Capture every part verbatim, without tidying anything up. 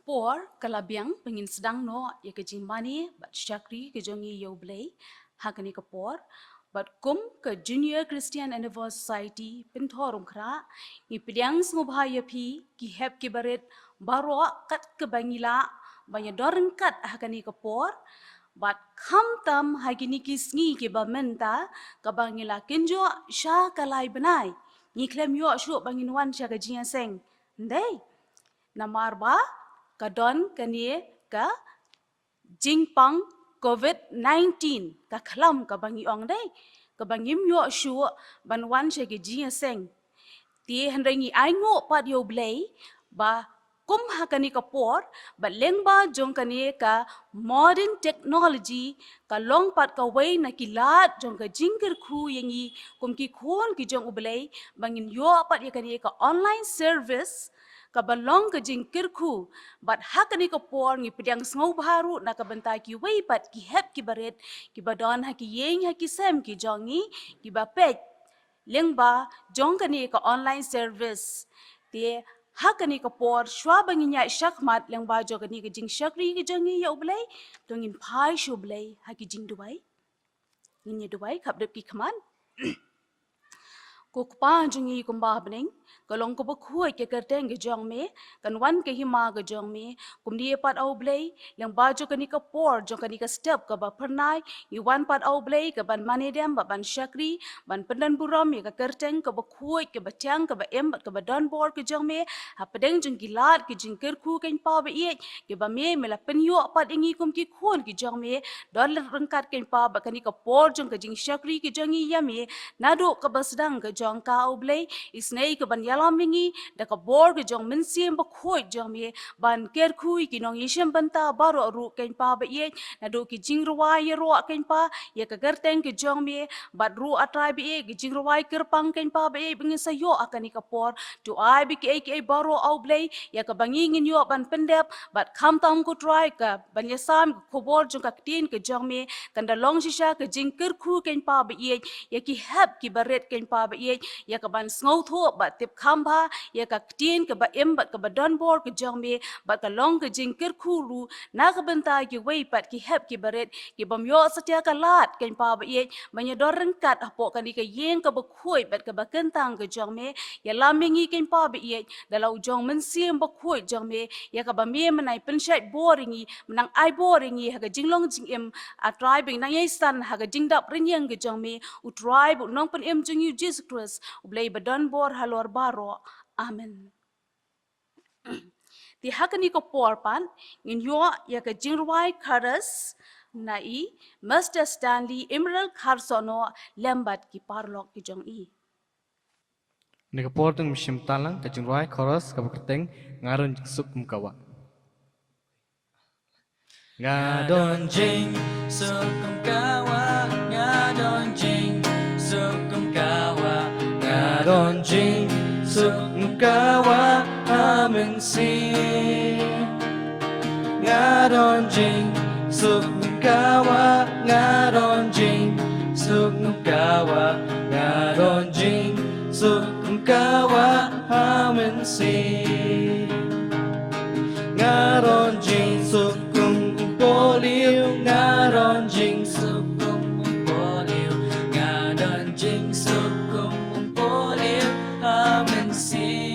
por ka la biang ba ngin sdang noh ïa ka jingmane bad shakri ka jong ngi ïa U Blei ha kane ka por. Bad kum ka Junior Christian Endeavour Society Pynthorumkhrah, ngi pdiang sngewbha ïa phi ki hep ki barit baroh kat kaba ngi lah ban ïadon ryngkat ha kane ka por. Bad khamtam ha kine ki sngi kiba mynta kaba ngi la kynjoh sha ka lai bnai, ngi khlem ïoh shuh ba ngin wan sha ka jingïaseng. Ndei, namar ba ka don kane ka jingpang covid nineteen, ka khlam kaba ngi ong, dei, kaba ngim ïoh shuh ban wan sha ka jingïaseng. Te hynrei ngi ainguh pat ïa U Blei ba kum ha kane ka por, bad lyngba jong kane ka modern technology, ka long pat kawei na ki lad jong ka jingkyrkhu ïa ngi kum ki khun ki jong U Blei, ba ngin ïoh pat ïa kane ka online service kaba long ka jingkyrkhu. Bad ha kane ka por ngi pdiang sngewbha ruh na ka bynta kiwei pat ki hep ki barit kiba don ha ki ïing ha ki sem ki jong ngi, kiba peit lyngba jong kane ka online service. Te ha kane ka por, shuwa ba ngin ïaid shakhmat lyngba jong kane ka jingshakri ka jong ngi ïa U Blei, to ngin phai sha U Blei ha ki jingduwai. Ngin ïa duwai, khapdep ki khmat. Ko Kpa jong ngi kumba ha bneng, ka long kaba khuid ka kyrteng ka jong me, kan wan ka hima ka jong me, kumne pat A U Blei, lyngba jong kane ka por, jong kane ka step kaba phyrnai, ngi wan pat A U Blei, ka ban mane dem, ba ban shakri, ban pyndon burom ïa ka kyrteng kaba khuid, kaba thiang, kaba im, bad kaba donbor ka jong me, hapdeng jong ki lad ki jingkyrkhu, Kynrad ba ïeit, kiba me, me la pynïoh pat ïa ngi kum ki khun ki jong me, don lynrangkat Kynrad ba kane ka por jong ka jingshakri ka jong ngi ïa me, naduh kaba sdang ka jong ka, A U Blei, isynei ka ban ïalam ïa ngi da ka bor ka jong Mynsiem Bakhuid jong me, ban kyrkhu ïa ki nongïashim bynta baroh ruh Kynrad ba ïeit, naduh ki jingrwai ïaroh Kynrad, ïa ka kyrteng ka jong me, bad ruh A Trai ba ïeit, ki jingrwai kyrpang Kynrad ba ïeit, ba ngin sa ïoh ha kane ka por, to ai ba kiei kiei baroh, A U Blei, ïa kaba ngi ngin ïoh ban pyndep, bad khamtam ko Trai ka ban ïasam ka khubor jong ka ktien ka jong me, kan da long shisha ka jingkyrkhu Kynrad ba ïeit, ïa ki hep ki barit Kynrad ba ïeit, ïa ka ban sngewthuh bad tip kham bha, ïa ka ktien kaba im bad kaba donbor ka jong me, bad ka long ka jingkyrkhu ruh, na ka bynta kiwei pat ki hep ki barit, kibym ïoh satia ka lad Kynrad ba ïeit, ban ïadon ryngkat hapoh kane ka ïing kaba khuid bad kaba kyntang ka jong me, ïalam ïa ngi Kynrad ba ïeit, da la u jong Mynsiem Bakhuid jong me, ïa kaba me mynta pynshait bor ïa ngi, mynta ai bor ïa ngi ha ka jinglong jingim, A Trai ba ngin nang ïai san ha ka jingdap rynïeng ka jong me, u Trai bad u Nongpynim jong ngi u Jisu Khrist, U Blei ba donbor halor baroh. Amen. Te ha kane ka por pat, ngin ïoh ïa ka jingrwai chorus na i Mister Stanley Imrel Kharsohnoh lem bad ki paralok ki jong i. Kane ka por to ngin shim lang ka jingrwai chorus kaba kyrteng Nga don jingsuk kum ka wah. Nga don jingsuk kum ka wah, nga don jingsuk kum ka wah, nga don jingsuk kum ka wah, ha mynsiem. Nga don jingsuk kum ka wah, nga don jingsuk kum ka wah, nga don jingsuk kum ka wah, ha mynsiem. Nga don jingsuk kum u Paul Ïew, nga don jingsuk kum u Paul Ïew, nga don jingsuk kum u Paul Ïew, ha mynsiem.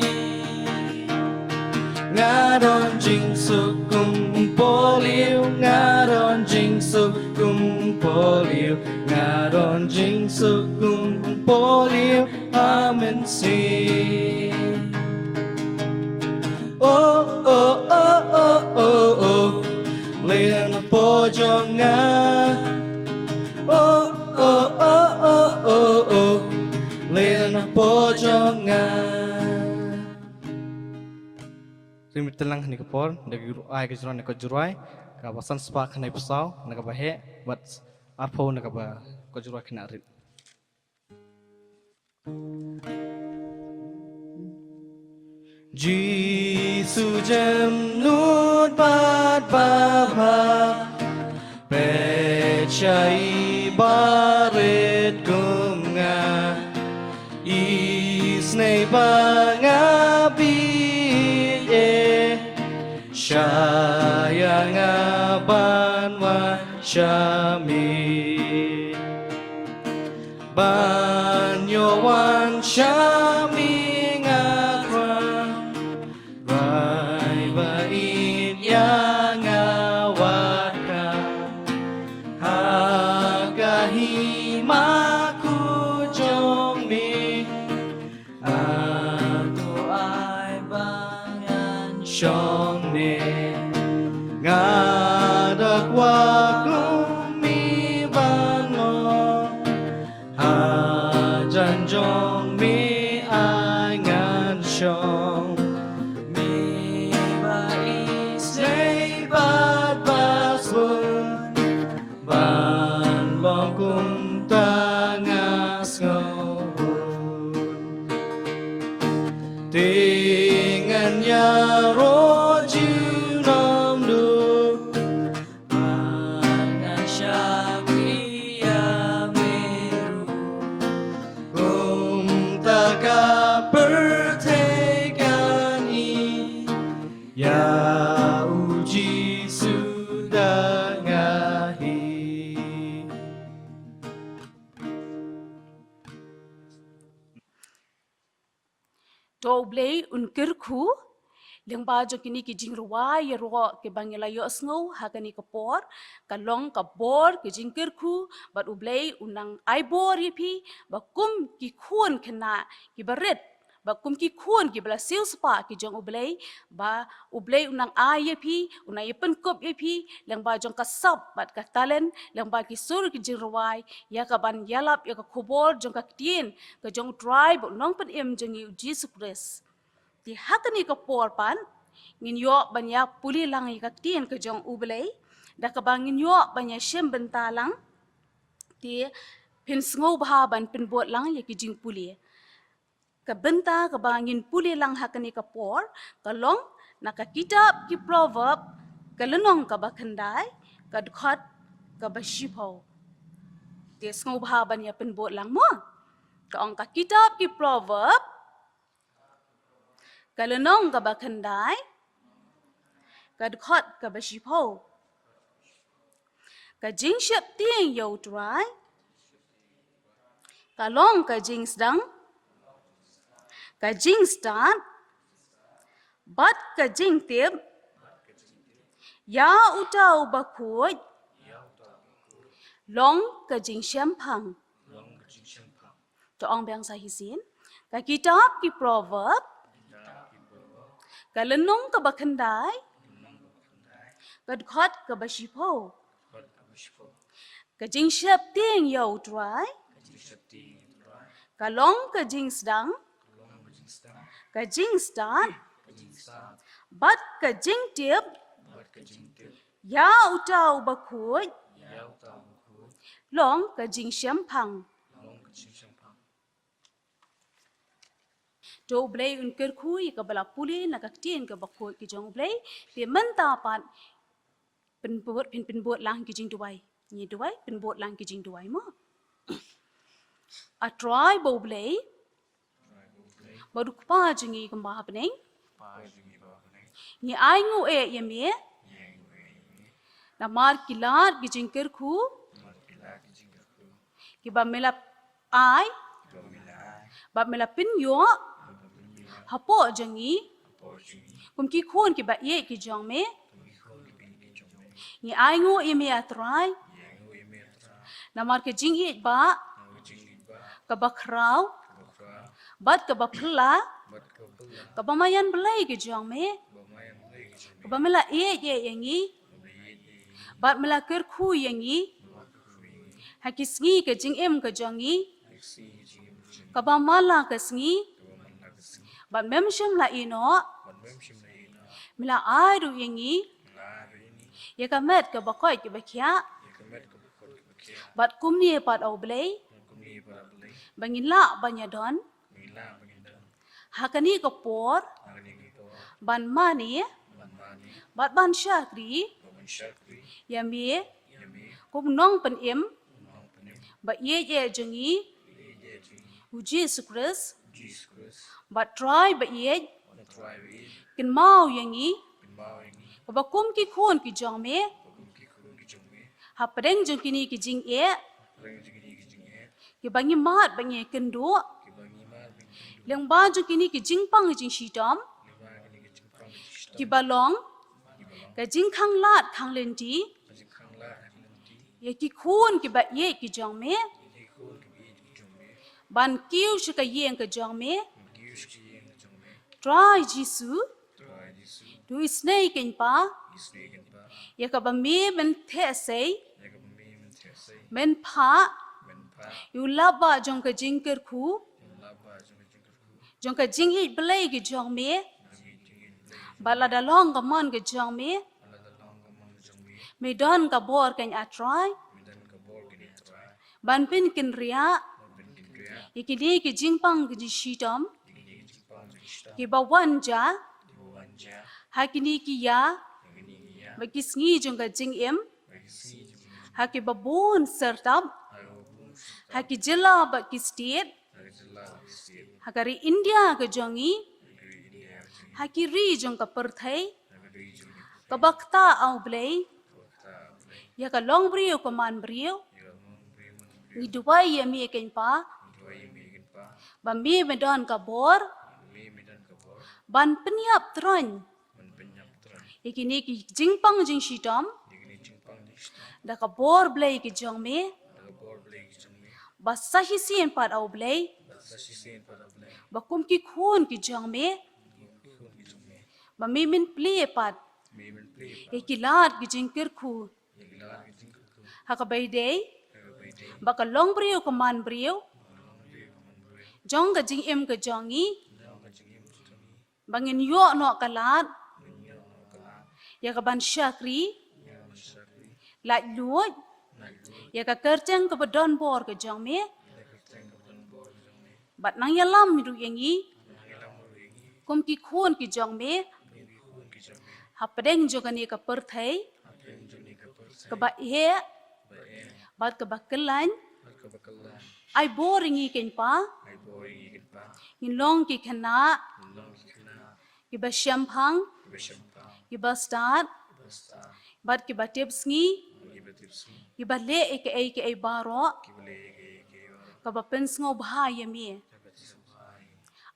Nga don jingsuk kum u Paul Ïew, nga don jingsuk kum u Paul Ïew, nga don jingsuk kum u Paul Ïew, ha mynsiem. Oh, oh, oh, oh, oh, oh. Lei na pdeng jong nga. Oh, oh, oh, oh, oh, oh. Lei na pdeng jong nga. Te ngin ïa peit lang ha kane ka por, da ka jingrwai, ka jingrwai, kaba san spah khyndai phew saw na kaba heh, bad arphew na kaba, ka jingrwai khyndai rit. Jisu jemnud bad babha, peit sha i barit kum nga, isynei ba nga bieit, eh, sha sha me. Ban ïoh wan sha me nga kwah, rai ba ïeit ïa nga wat ka ha ka hima khuid jong me. Ato ai ba ngan shong ne, nga da kwah kum me ban long. Hajan jong me ai ngan shong, me ba ïeit bad ba sngewbha ban long kumta nga sngewbha. Te ngan ïaroh junom duh, ngan shakri ïa me ruh. Kumta ka pyrthei kan ïeit ïa u Jisu da nga hi. To U Blei un kyrkhu lyngba jong kine ki jingrwai ïaroh kiba ngi la ïohsngew ha kane ka por, ka long ka bor ki jingkyrkhu, bad U Blei un nang ai bor ïa phi ba kum ki khun khynnah kiba rit, ba kum ki khun kiba la siewspah ki jong U Blei, ba U Blei un nang ai ïa phi, un nang ïa pynkup ïa phi lyngba jong ka sap bad ka talent, lyngba ki sur ki jingrwai, ïa kaban ïalap ïa ka khubor jong ka ktien ka jong U Trai bad U Nongpynim jong ngi U Jisu Khrist. Te ha kane ka por pat ngin ïoh ban ïa pule lang ïa ka ktien ka jong U Blei, da kaba ngin ïoh ban ïa shem bynta lang. Te phin sngewbha ban pynbud lang ïa ki jingpule. Ka bynta kaba ngin pule lang ha kane ka por ka long na ka kitab ki Proverb, ka lynnong kaba khyndai, ka dkhot kaba shiphew. Te sngewbha ban ïa pynbud lang mo. Ka ong ka kitab ki Proverb, ka lynnong kaba khyndai, ka dkhot kaba shiphew. Ka jingsheptieng ïa U Trai ka long ka jingsdang, ka jingstad bad ka jingtip ïa uta uba khuid, long ka jingshemphang. To ong biang sa hi sien. Ka kitab ki Proverb, ka lynnong kaba khyndai, ka dkhot kaba shiphew. Ka jingsheptieng ïa U Trai ka long ka jingsdang, ka jingstad bad ka jingtip ïa uta uba khuid, long ka jingshemphang. To U Blei un kyrkhu ïa kaba la pule na ka ktien kaba khuid ki jong U Blei. Te mynta pat pynbud, phin pynbud lang ki jingduwai. Ngi duwai, pynbud lang ki jingduwai mo. A Trai ba U Blei, ba u dei U Kpa jong ngi kumba ha bneng, ngi ainguh eh ïa me namar ki lad ki jingkyrkhu kiba me la ai bad me la pynïoh hapoh jong ngi kum ki khun kiba ïeit ki jong me. Ngi ainguh ïa me A Trai namar ka jingïeit ba kaba khraw bad kaba phylla kaba marjan Blei ki jong me, kaba me la ïeit ïa ngi bad me la kyrkhu ïa ngi ha ki sngi ka jingim ka jong ngi, kaba man la ka sngi bad mem shym la ïeh noh. Me la ai ruh ïa ngi ïa ka met kaba koit kaba khiah, bad kumne pat A Blei ba ngin lah ban ïadon ha kane ka por ban mane bad ban shakri ïa me kum u Nongpynim ba ïeit eh jong ngi, U Jisu Khrist, bad Trai ba ïeit, kynmaw ïa ngi kaba kum ki khun ki jong me Hapdeng jong kine ki jingeh, kiba ngi mad ba ngi kynduh, lyngba jong kine ki jingpang jingshitom, kiba long ka jingkhanglad khanglynti ïa ki khun kiba ïeit ki jong me, ban kiew sha ka ïing ka jong me. Trai Jisu, to isynei kein pa ïa kaba me men theh sei, men phah ïa u lap ba jong ka jingkyrkhu, jong ka jingïeit Blei ki jong me, ba lada long ka mon ka jong me, me don ka bor kein, ah Trai, ban pynkynriah ïa kine ki jingpang ki jingshitom kiba wan ja ha kine ki ïa bad ki sngi jong ka jingim, ha kiba bun syrtap, ha ki jylla bad ki state, ha ka ri India ka jong ngi, ha ki ri jong ka pyrthei kaba ktah, ah U Blei, ïa ka longbriew ka manbriew. Ngi duwai ïa me kein pa ba me me don ka bor ban pynïap tyraiñ ïa kine ki jingpang jingshitom da ka bor Blei ki jong me, ba sa shisien pat, ah U Blei, ba kum ki khun ki jong me, ba me men plie pat ïa ki lad ki jingkyrkhu ha kaba ïadei bad ka longbriew ka manbriew, jong ka jingim ka jong ngi, ba ngin ïoh noh ka lad ïa ka ban shakri laitluid ïa ka kyrteng kaba don bor ka jong me, bad nang ïalam ruh ïa ngi kum ki khun ki jong me hapdeng jong kane ka pyrthei kaba eh bad kaba khlaiñ. Ai bor ïa ngi kein pa, ngin long ki khynnah kiba shemphang, kiba stad bad kiba tip sngi, kiba leh ïa kaei kaei baroh kaba pynsngewbha ïa me.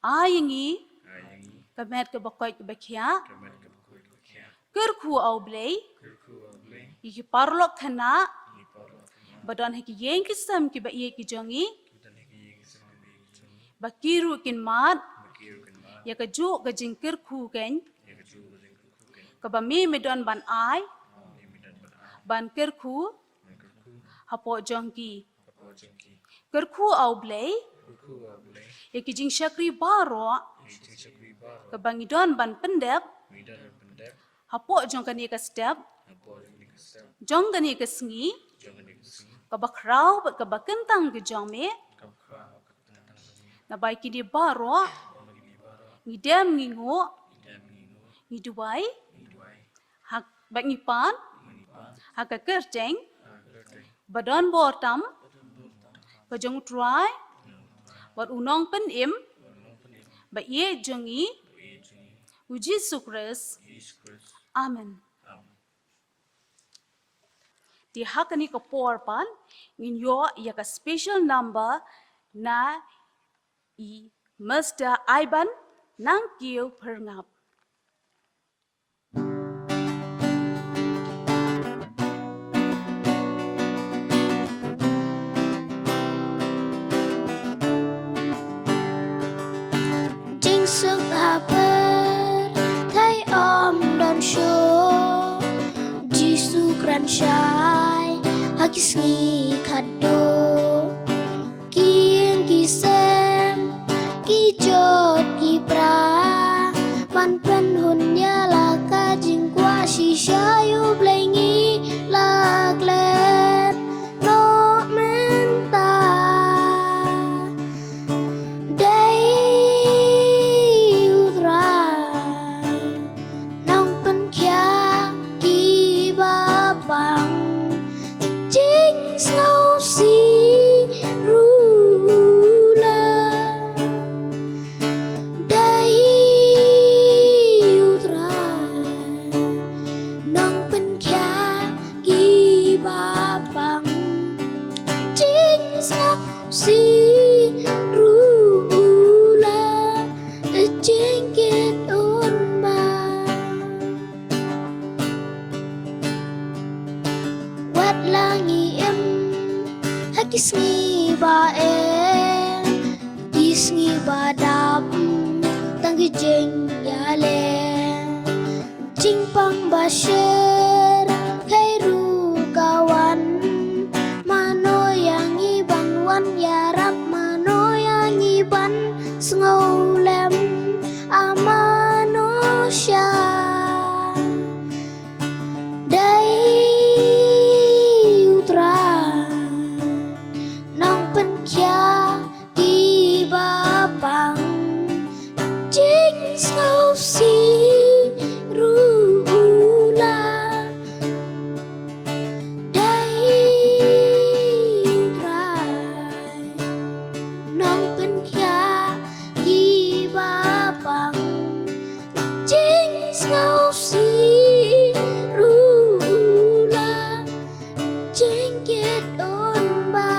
Ai ïa ngi ka met kaba koit kaba khiah. Kyrkhu, ah U Blei, ïa ki paralok khynnah ba don ha ki ïing ki sem kiba ïeit ki jong ngi, ba ki ruh kin mad ïa kajuh ka jingkyrkhu kein kaba me me don ban ai, ban kyrkhu hapoh jong ki. Kyrkhu, ah U Blei, ïa ki jingshakri baroh kaba ngi don ban pyndep hapoh jong kane ka step jong kane ka sngi kaba khraw bad kaba kyntang ka jong me. Naba ïa kine baroh ngi dem ngi nguh, ngi duwai ha, bad ngi pan ha ka kyrteng ba don bor tam ka jong U Trai bad U Nongpynim ba ïeit jong ngi, U Jisu Khrist. Amen. Te ha kane ka por pat ngin ïoh ïa ka special number na i Mister Iban Nangkiew Pyrngap. Jingsuk ha pyrthei ym don shuh, Jisu kren shai ha ki sngi khadduh. Ki ïing ki sem, ki jot ki pra, ban pynhun ïa la ka jingkwah shisha ïa U Blei ngi la klet noh mynta. Dei U Trai Nongpynkhiah kiba pang, jingsngewsih ruh la. Dei U Trai Nongpynkhiah Ki jingïaleh, jingpang ba sher, kheiru ka wan. Mano ïa ngi ban wan ïarap, mano ïa ngi ban sngewlem, a mano sha. Dei U Trai, nongpynkhiah kiba pang, jingsngewsih ruh u la. Dei U Trai, nongpynkhiah kiba pang, jingsngewsih ruh u la, jingkit un ba.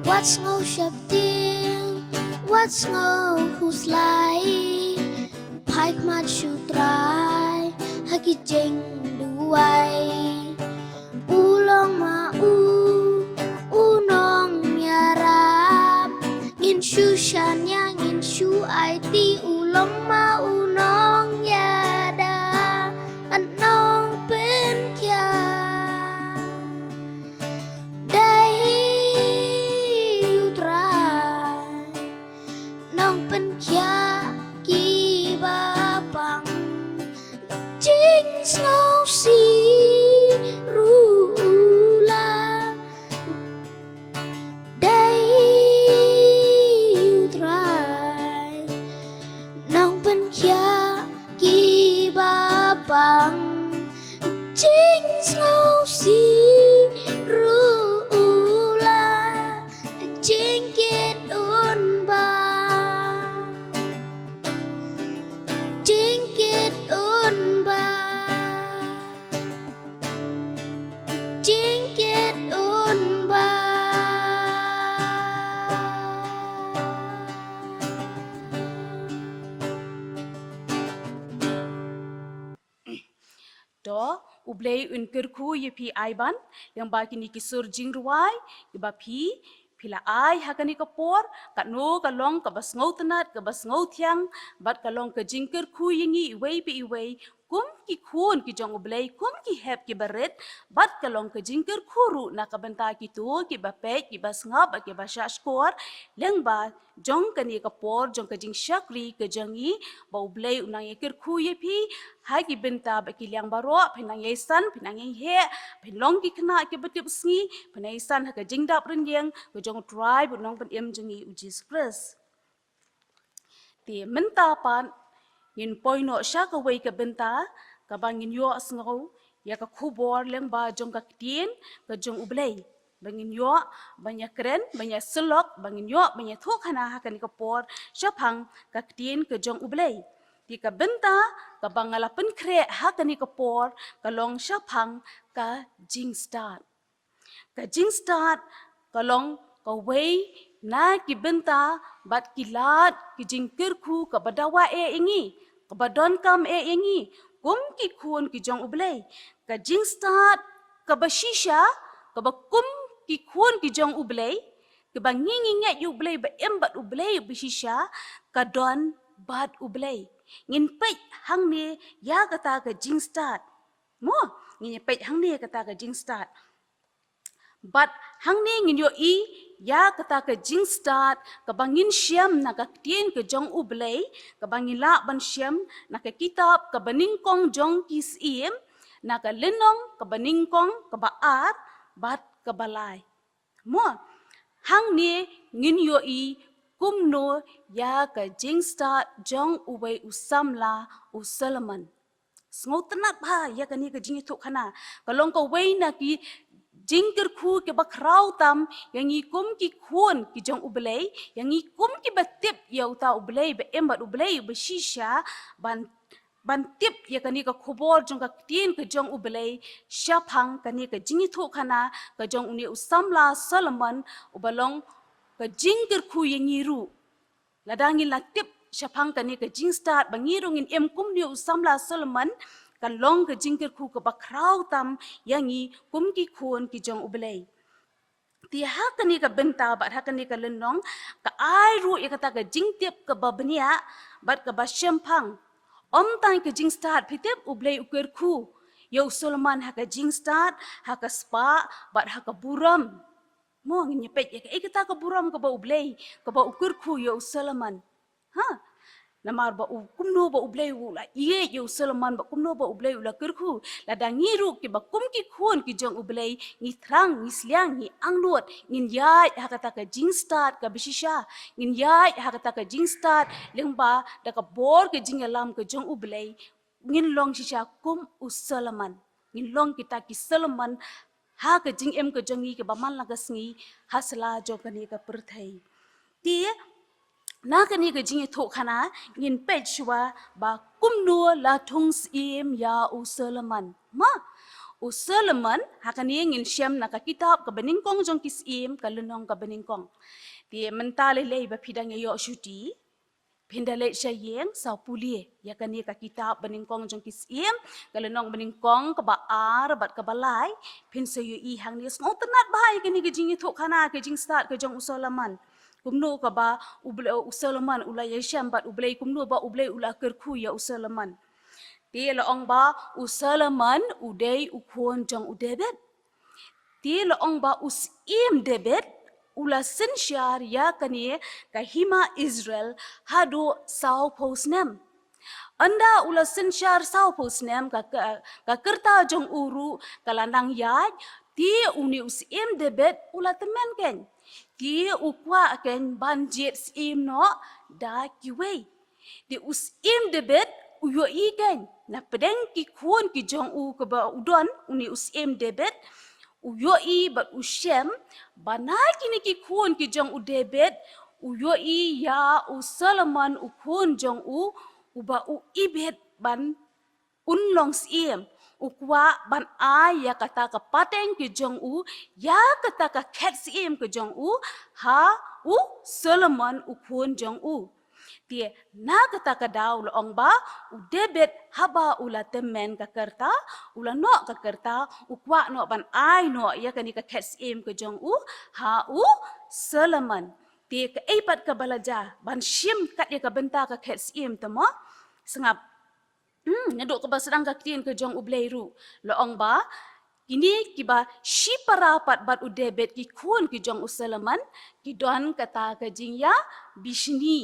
Wat sngew sheptieng, wat sngew khuslai, phai khmat sha U Trai ha ki jingduwai. U long ma u, u nongïarap, ngin shu shaniah, ngin shu aiti, u long ma u nongïada, nongpynkhiah. Dei U Trai, nongpynkhiah kiba pang, jingsngewsih ruh u la. Dei U Trai, nongpynkhiah kiba pang, jingsngewsih ruh u la, jingkit un ba, jingkit un ba, jingkit un ba. To, U Blei un kyrkhu ïa phi Aiban, lyngba kine ki sur jingrwai kiba phi, phi la ai ha kane ka por, katno ka long kaba sngewtynnat, kaba sngewthiang, bad ka long ka jingkyrkhu ïa ngi iwei pa iwei, kum ki khun ki jong U Blei, kum ki hep kiba rit, bad ka long ka jingkyrkhu ruh na ka bynta kito kiba peit, kiba sngap, kiba shahshkor, lyngba jong kane ka por, jong ka jingshakri ka jong ngi, ba U Blei u nang ïakyrkhu ïa phi ha ki bynta bad ki liang baroh, phin nang ïaisan, phin nang ïaiheh, phin long ki khynnah kiba tipsngi, phin ïaisan ha ka jingdap rynïeng ka jong U Trai bad U Nongpynim jong ngi U Jisu Khrist. Te mynta pat ngin poi noh sha kawei ka bynta kaba ngin ïohsngew ïa ka khubor lyngba jong ka ktien ka jong U Blei. Ba ngin ïoh ban ïakren, ban ïasyllok, ba ngin ïoh ban ïathuhkhana ha kane ka por shaphang ka ktien ka jong U Blei. Te ka bynta kaba nga la pynkhreh ha kane ka por ka long shaphang ka jingstad. Ka jingstad ka long kawei na ki bynta bad ki lad ki jingkyrkhu kaba dawa eh ïa ngi, kaba donkam eh ïa ngi kum ki khun ki jong U Blei. Ka jingstad kaba shisha, kaba kum ki khun ki jong U Blei, kaba ngi ngi ngeit ïa U Blei ba im bad U Blei ba shisha, ka don bad U Blei. Ngin peit hangne ïa kata ka jingstad. Mo, ngin ïa peit hangne ïa kata ka jingstad. Bad hangne ngin ïohi ïa kata ka jingstad kaba ngin shem na ka ktien ka jong U Blei, kaba ngin lah ban shem na ka kitab kaba nyngkong jong ki Syiem, na ka lynnong kaba nyngkong, kaba ar, bad kaba lai. Mo, hangne ngin ïohi kumno ïa ka jingstad jong uwei u samla u Solomon. Sngewtynnat bha ïa kane ka jingïathuhkhana. Ka long kawei na ki jingkyrkhu kiba khraw tam ïa ngi kum ki khun ki jong U Blei, ïa ngi kum kiba tip ïa uta U Blei ba im bad U Blei uba shisha, ban, ban tip ïa kane ka khubor jong ka ktien ka jong U Blei shaphang kane ka jingïathuhkhana ka jong une u samla Solomon, uba long ka jingkyrkhu ïa ngi ruh. Lada ngin la tip shaphang kane ka jingstad ba ngi ruh ngin im kum une u samla Solomon, kan long ka jingkyrkhu kaba khraw tam ïa ngi kum ki khun ki jong U Blei. Te ha kane ka bynta bad ha kane ka lynnong, ka ai ruh ïa kata ka jingtip kaba bniah bad kaba shemphang. Ym tang ka jingstad, phi tip, U Blei u kyrkhu ïa u Solomon ha ka jingstad, ha ka spah bad ha ka burom. Mo, ngin ïa peit ïa kaei kata ka burom kaba U Blei, kaba u kyrkhu ïa u Solomon. Ha? Namar ba u, kumno ba U Blei u la ïeit ïa u Solomon, ba kumno ba U Blei u la kyrkhu. Lada ngi ruh kiba kum ki khun ki jong U Blei, ngi thrang, ngi sliang, ngi angnud, ngin ïaid ha kata ka jingstad kaba shisha, ngin ïaid ha kata ka jingstad lyngba da ka bor ka jingïalam ka jong U Blei, ngin long shisha kum u Solomon. Ngin long kita ki Solomon ha ka jingim ka jong ngi kaba man la ka sngi ha sla jong kane ka pyrthei. Te na kane ka jingïathuhkhana ngin peit shuwa ba kumno la thung syiem ïa u Solomon. Ma, u Solomon, ha kane ngin shem na ka kitab kaba nyngkong jong ki Syiem, ka lynnong kaba nyngkong. Te mynta lei lei ba phi dang ïa ïoh shuti, phin da leit sha ïing, sa pule ïa kane ka kitab banyngkong jong ki Syiem, ka lynnong banyngkong kaba ar bad kaba lai, phin sa ïohi hangne. Sngewtynnat bha ïa kane ka jingïathuhkhana, ka jingstad ka jong u Solomon. Kumno kaba u Blei, u Solomon u la ïashem bad U Blei, kumno ba U Blei u la kyrkhu ïa u Solomon. Te la ong ba u Solomon u dei u khun jong u David. Te la ong ba u Syiem David u la synshar ïa kane ka hima Israel haduh sawphew snem. Ynda u la synshar sawphew snem, ka, ka, ka kyrta jong u ruh ka la nang ïaid. Te une u Syiem David u la tymmen kein. Te u kwah kein ban jied syiem noh da kiwei. Te u Syiem David u ïohi kein, na pdeng ki khun ki jong u kaba u don, une u Syiem David, u ïohi bad u shem ba na kine ki khun ki jong u David, u ïohi ïa u Solomon u khun jong u, uba u ibit ban un long syiem, u kwah ban ai ïa kata ka pateng ka jong u, ïa kata ka khet syiem ka jong u, ha u Solomon u khun jong u. Te na kata ka daw la ong ba u David haba u la tymmen ka kyrta, u la noh ka kyrta, u kwah noh ban ai noh ïa kane ka khet syiem ka jong u ha u Solomon. Te kaei pat kaba la jia, ban shim kat ïa ka bynta ka khet syiem te mo? Sngap. Hmm, naduh kaba sdang ka ktien ka jong U Blei ruh, la ong ba kine kiba shipara pat bad u David, ki khun ki jong u Solomon, ki don kata ka jingïabishni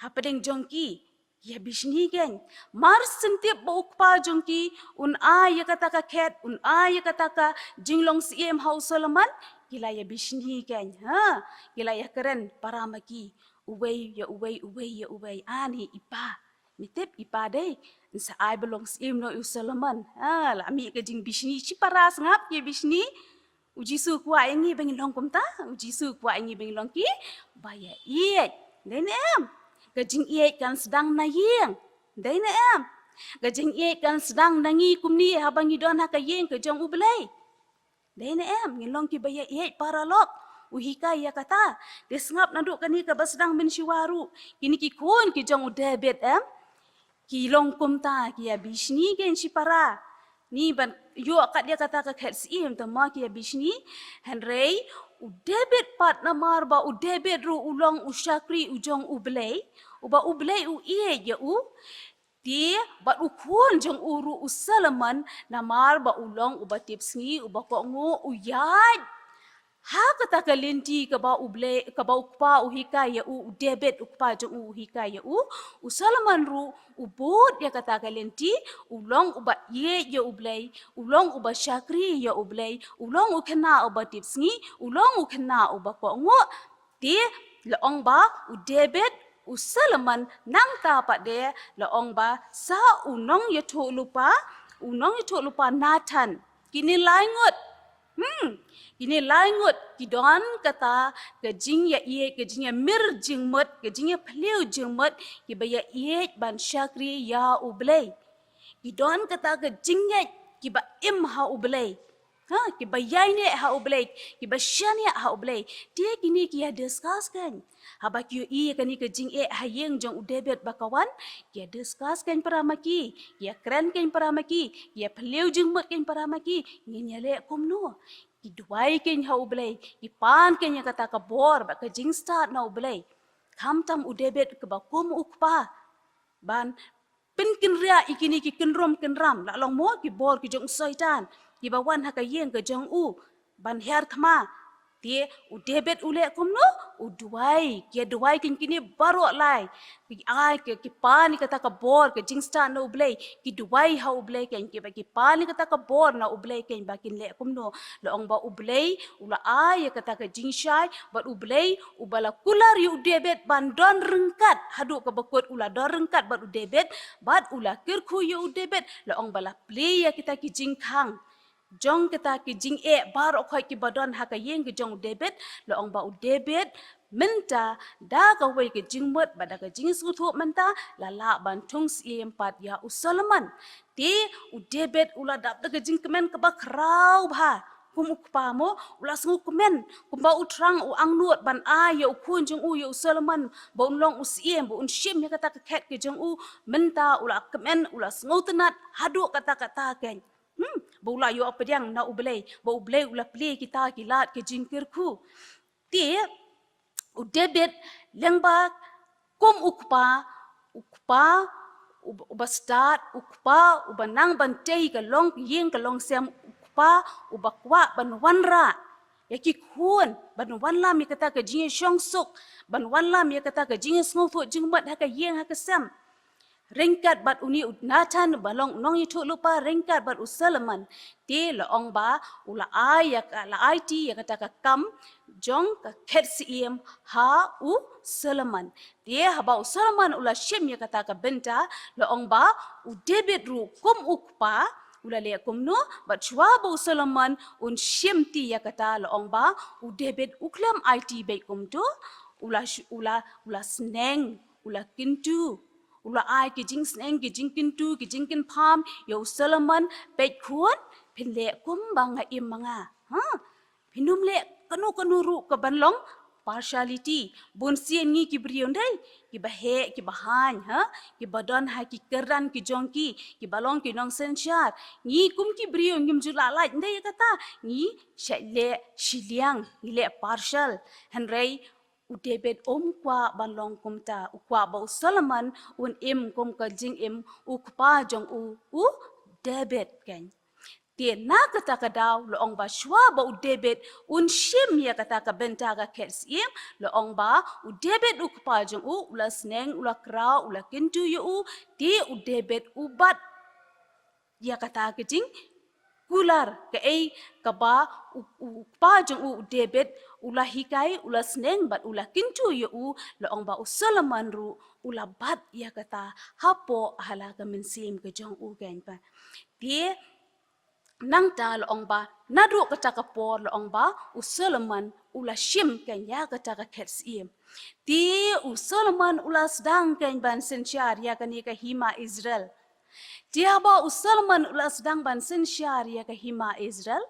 hapdeng jong ki. Ïabishni kein. Mar shen tip ba u kpa jong ki un ai ïa kata ka khet, un ai ïa kata ka jinglong syiem ha u Solomon, ki la ïabishni kein. Ha, ki la ïakren para ma ki, uwei ïa uwei, uwei ïa uwei. Ani i pa, me tip i pa dei, yn sa ai ba long syiem noh ïa u Solomon. Ha, la mih ka jingbishni, shipara sngap ki ïabishni. U Jisu u kwah ïa ngi ba ngin long kumta, u Jisu u kwah ïa ngi ba ngin long kiba ïaieit. Dei ne em? Ka jingïeit kan sdang na ïing. Dei ne em? Ka jingïeit kan sdang na ngi kumne haba ngi don ha ka ïing ka jong U Blei. Dei ne em? Ngin long kiba ïaieit paralok. U hikai ïa kata. Te sngap naduh kane kaba sdang mynshuwa ruh. Kine ki khun ki jong u David em, ki long kumta, ki ïabishni kein shipara. Ni ban ïoh kat ïa kata ka khet syiem te ma ki ïabishni. Hynrei u David pat, namar ba u David ruh u long u shakri u jong U Blei, uba U Blei u ïeit ïa u. Te bad u khun jong u ruh u Solomon, namar ba u long uba tipsngi, uba kohnguh, u ïaid ha kata ka lynti kaba U Blei, kaba u kpa u hikai ïa u, u David u kpa jong u u hikai ïa u, u Solomon ruh u bud ïa kata ka lynti, u long uba ïeit ïa U Blei, u long uba shakri ïa U Blei, u long u khynnah uba tipsngi, u long u khynnah uba kohnguh. Te la ong ba u David, u Solomon, nangta pat de la ong ba sa u nongïathuhlypa, u nongïathuhlypa Nathan. Kine lai ngut. Hmm. Kine lai ngut ki don kata ka jingïaieit, ka jingïamir jingmut, ka jingïaphylliew jingmut, kiba ïaieit ban shakri ïa U Blei. Ki don kata ka jingngeit kiba im ha U Blei. Ha, kiba ïaineh ha U Blei, kiba shaniah ha U Blei. Te kine ki ïa discuss kein. Haba ki ïohi ïa kane ka jingeh ha ïing jong u David ba ka wan, ki ïa discuss kein para ma ki, ki ïa kren kein para ma ki, ki ïa phylliew jingmut kein para ma ki, ngin ïa leh kumno. Ki duwai keiñ ha U Blei, ki pan keiñ ïa kata ka bor bad ka jingstad na U Blei. Khamtam u David kaba kum u kpa ban pynkynriah ïa kine ki kynrum kynram, la long mo ki bor ki jong u Soitan kiba wan ha ka ïing ka jong u ban her thma. Te u David u leh kumno? U duwai. Ki duwai keiñ kine baroh lai. Ki ai ki, ki pan ïa kata ka bor, ka jingstad na U Blei. Ki duwai ha U Blei keiñ, kiba ki pan ïa kata ka bor na U Blei keiñ ba kin leh kumno. La ong ba U Blei u la ai ïa kata ka jingshai bad U Blei uba la kular ïa u David ban don ryngkat, haduh kaba kut u la don ryngkat bad u David, bad u la kyrkhu ïa u David. La ong ba la plie ïa kita ki jingkhang jong kita ki jingeh baroh khoit kiba don ha ka ïing ka jong u David. La ong ba u David mynta da kawei ka jingmut bad da ka jingsngewthuh mynta la lah ban thung syiem pat ïa u Solomon. Te u David u la dap da ka jingkmen kaba khraw bha kum u kpa mo, u la sngewkmen kumba u thrang u angnud ban ai ïa u khun jong u ïa u Solomon ba un long u syiem, ba un shim ïa kata ka khet ka jong u. Mynta u la kmen, u la sngewtynnat haduh katta katta keiñ. Hmm, ba u la ïoh pdiang na U Blei, ba U Blei u la plie kita ki lad ki jingkyrkhu. Te u David lyngba kum u kpa, u kpa uba, uba stad, u kpa uba nang ban tei ka long ïing ka long sem, u kpa uba kwah ban wanrah ïa ki khun, ban wanlam ïa kata ka jingïashongsuk, ban wanlam ïa kata ka jingïasngewthuh jingmut ha ka ïing ha ka sem. Ryngkat bad une u Nathan ba long u nongïathuhlypa ryngkat bad u Solomon. Te la ong ba u la ai ïa ka, la aiti ïa kata ka kam jong ka khet syiem ha u Solomon. Te haba u Solomon u la shim ïa kata ka bynta, la ong ba u David ruh kum u kpa u la leh kumno, bad shuwa ba u Solomon un shim ti ïa kata, la ong ba u David u khlem aiti beit kumto, u la sh-, u la, u la sneng, u la kyntu. U la ai ki jingsneng, ki jingkyntu, ki jingkynpham ïa u Solomon, peit khun, phin leh kumba nga im ma nga. Ha? Phin ym leh kano kano ruh kaban long partiality. Bunsien ngi ki briew ndei, kiba heh, kiba haiñ, ha? Kiba don ha ki kyrdan ki jong ki, kiba long ki nongsynshar. Ngi kum ki briew ngim ju lah lait ndei ïa kata. Ngi shait leh shiliang, ngi leh partial. Hynrei u David um kwah ban long kumta, u kwah ba u Solomon un im kum ka jingim u kpa jong u, u David keiñ. Te na kata ka daw la ong ba shuwa ba u David un shim ïa kata ka bynta ka khet syiem, la ong ba u David u kpa jong u, u la sneng, u la kraw, u la kyntu ïa u, te u David u bat ïa kata ka jingkular, kaei kaba u, u kpa jong u, u David, u la hikai, u la sneng bad u la kyntu ïa u, la ong ba u Solomon ruh u la bat ïa kata hapoh ha la ka mynsiem ka jong u keiñ pat. Te nangta la ong ba naduh kata ka por la ong ba u Solomon u la shim keiñ ïa kata ka khet syiem. Te u Solomon u la sdang keiñ ban synshar ïa kane ka hima Israel. Te haba u Solomon u la sdang ban synshar ïa ka hima Israel,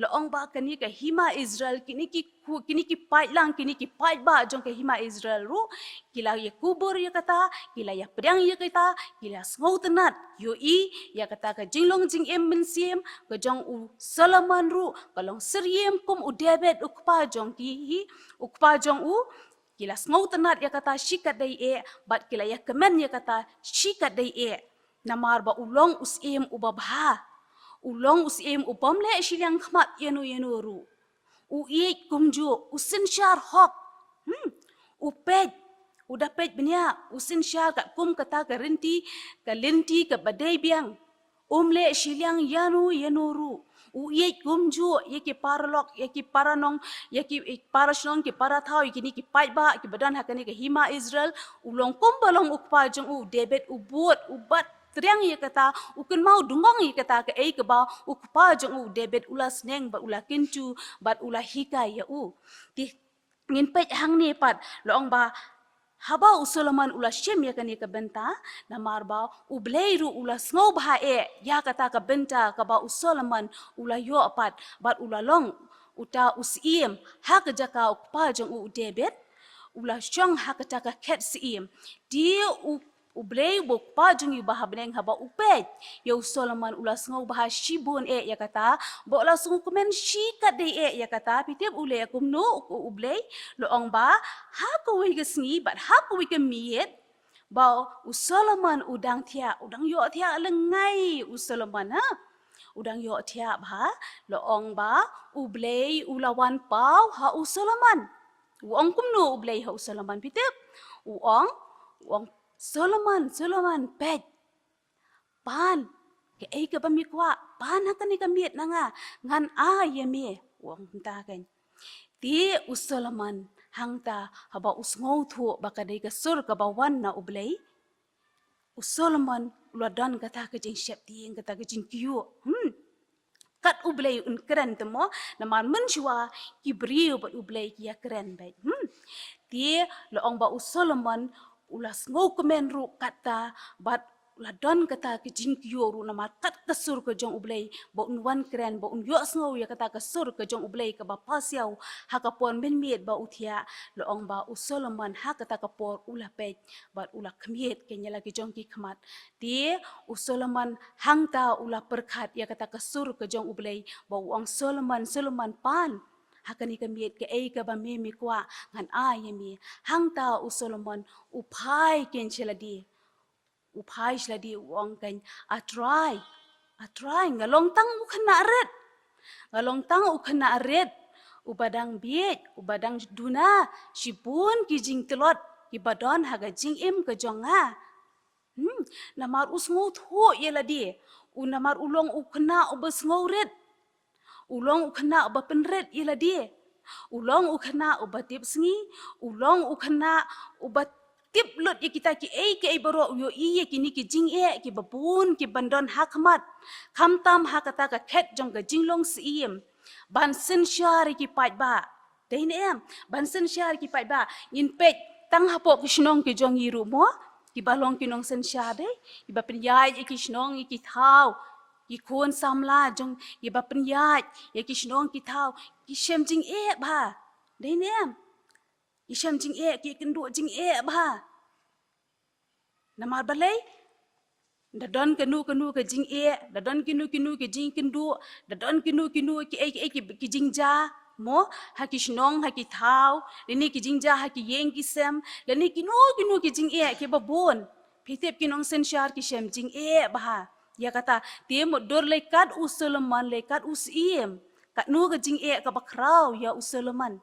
la ong ba kane ka hima Israel, kine ki ku-, kine ki paidlang, kine ki paidbah jong ka hima Israel ruh, ki la ïakubur ïa kata, ki la ïapdiang ïa kata, ki la sngewtynnat ïohi ïa kata ka jinglong jingim mynsiem ka jong u Solomon ruh ka long syriem kum u David u kpa jong ki, u kpa jong u. Ki la sngewtynnat ïa kata shikatdei eh, bad ki la ïakmen ïa kata shikatdei eh. Namar ba u long u syiem uba bha. U long u syiem u bym leh shiliang khmat ïano ïano ruh. U ïeit kumjuh, u synshar hok. Hmm. U peit, u da peit bniah, u synshar katkum kata ka rynti, ka lynti kaba dei biang. Um leh shiliang ïano ïano ruh. U ïeit kumjuh ïa ki paralok, ïa ki paranong, ïa ki, ïa ki parashnong, ki parathaw, ïa kine ki paidbah kiba don ha kane ka hima Israel. U long kumba long u kpa jong u, u David, u bud, u bat triang ïa kata, u kynmaw dungong ïa kata kaei kaba u kpa jong u, u David, u la sneng bad u la kyntu bad u la hikai ïa u. Te ngin peit hangne pat, la ong ba haba u Solomon u la shim ïa kane ka bynta, namar ba U Blei ruh u la sngewbha eh ïa kata ka bynta kaba u Solomon u la ïoh pat, bad u la long uta u syiem ha ka jaka u kpa jong u, u David, u la shong ha kata ka khet syiem. Te u U Blei u Kpa jong ngi uba ha bneng haba u peit ïa u Solomon u la sngew bha shibun eh ïa kata, bad u la sngewkmen shikatdei eh ïa kata. Phi tip u leh kumno u Blei? La ong ba ha kawei ka sngi bad ha kawei ka miet ba u Solomon u dang thiah, u dang ïohthiah lyngngai u Solomon, ha. U dang ïohthiah bha, la ong ba u Blei u la wan paw ha u Solomon. U ong kumno u Blei ha u Solomon, phi tip? U ong, u ong, "Solomon, Solomon, peit. Pan, kaei kaba me kwah, pan ha kane ka miet na nga, ngan ai ïa me," u ong kumta kein. Te u Solomon hangta haba u sngewthuh ba ka dei ka sur kaba wan na u Blei, u Solomon u la don kata ka jingsheptieng, kata ka jingkyiuh. Hmm. Kat u Blei un kren te mo, namar mynshuwa ki briew bad u Blei ki ïakren beit. Hmm. Te la ong ba u Solomon u la sngewkmen ruh kata, bad u la don kata ka jingkyiuh ruh namar kat ka sur ka jong u Blei ba un wan kren, ba un ïohsngew ïa kata ka sur ka jong u Blei kaba pasiaw ha ka por mynmiet ba u thiah. La ong ba u Solomon ha kata ka por u la peit bad u la khmied kein ïa la ki jong ki khmat. Te u Solomon hangta u la pyrkhat ïa kata ka sur ka jong u Blei ba u ong, "Solomon, Solomon, pan ha kane ka miet, kaei kaba me me kwah, ngan ai ïa me." Hangta u Solomon u phai kein sha lade. U phai sha lade u ong kein, "A Trai, A Trai, nga long tang u khynnah rit. Nga long tang u khynnah rit uba dang bieit, uba dang duna shibun ki jingtlot kiba don ha ka jingim ka jong nga." Hmm, namar u sngewthuh ïa lade, u namar u long u khynnah uba sngewrit. U long u khynnah uba pynrit ïa lade. U long u khynnah uba tip sngi. U long u khynnah uba tip lut ïa kita kiei kiei baroh, u ïohi ïa kine ki jingeh kiba bun kiban don ha khmat. Khamtam ha kata ka khet jong ka jinglong syiem ban synshar ïa ki paidbah. Dei ne em? Ban synshar ïa ki paidbah. Ngin peit tang hapoh ki shnong ki jong ngi ruh mo, kiba long ki nongsynshar dei, kiba pynïaid ïa ki shnong ïa ki thaw, ki khun samla jong, kiba pynïaid ïa ki shnong ki thaw, ki shem jingeh bha. Dei ne em? Ki shem jingeh, ki kynduh jingeh bha. Namar balei? Da don kano kano ka jingeh, da don kino kino ki jingkynduh, da don kino kino kiei kiei ki, ki jingjia mo, ha ki shnong, ha ki thaw, lane ki jingjia ha ki ïing ki sem, lane kino kino ki jingeh kiba bun. Phi tip ki nongsynshar ki shem jingeh bha ïa kata. Te mutdur lei kat u Solomon, lei kat u syiem, katno ka jingeh kaba khraw ïa u Solomon.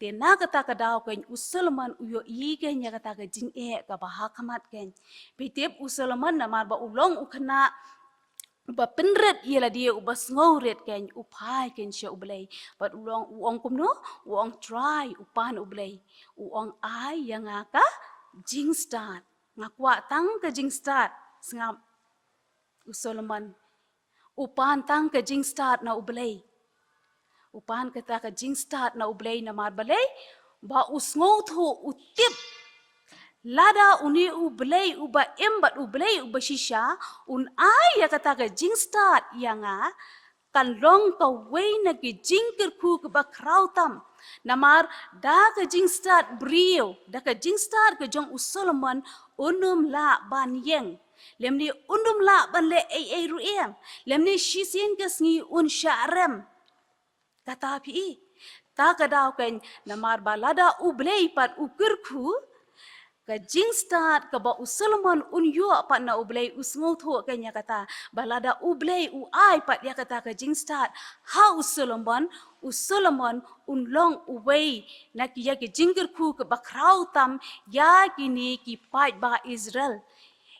Te na kata ka daw kein u Solomon u ïohi kein ïa kata ka jingeh kaba ha khmat kein. Phi tip u Solomon namar ba u long u khynnah uba pynrit ïa lade, uba sngewrit kein, u phai kein sha u Blei. Bad u long, u ong kumno? U ong, "Trai, u pan u Blei." U ong, "Ai ïa nga ka jingstad. Nga kwah tang ka jingstad." Sngap u Solomon. U pan tang ka jingstad na u Blei. U pan kata ka jingstad na u Blei namar balei? Ba u sngewthuh, u tip, lada une u Blei uba im bad u Blei uba shisha un ai ïa kata ka jingstad ïa nga, kan long kawei na ki jingkyrkhu kaba khraw tam. Namar da ka jingstad briew, da ka jingstad ka jong u Solomon, un ym lah ban ïeng. Lymne un ym lah ban leh ei ei ruh em. Lymne shisien ka sngi un shah rem. Kata phi i. Ta ka daw kein namar ba lada u Blei pat u kyrkhu, ka jingstad kaba u Solomon un ïoh pat na u Blei, u sngewthuh kein ïa kata. Ba lada u Blei u ai pat ïa kata ka jingstad ha u Solomon, u Solomon un long uwei na ki, ïa ki jingkyrkhu kaba khraw tam ïa kine ki paidbah Israel.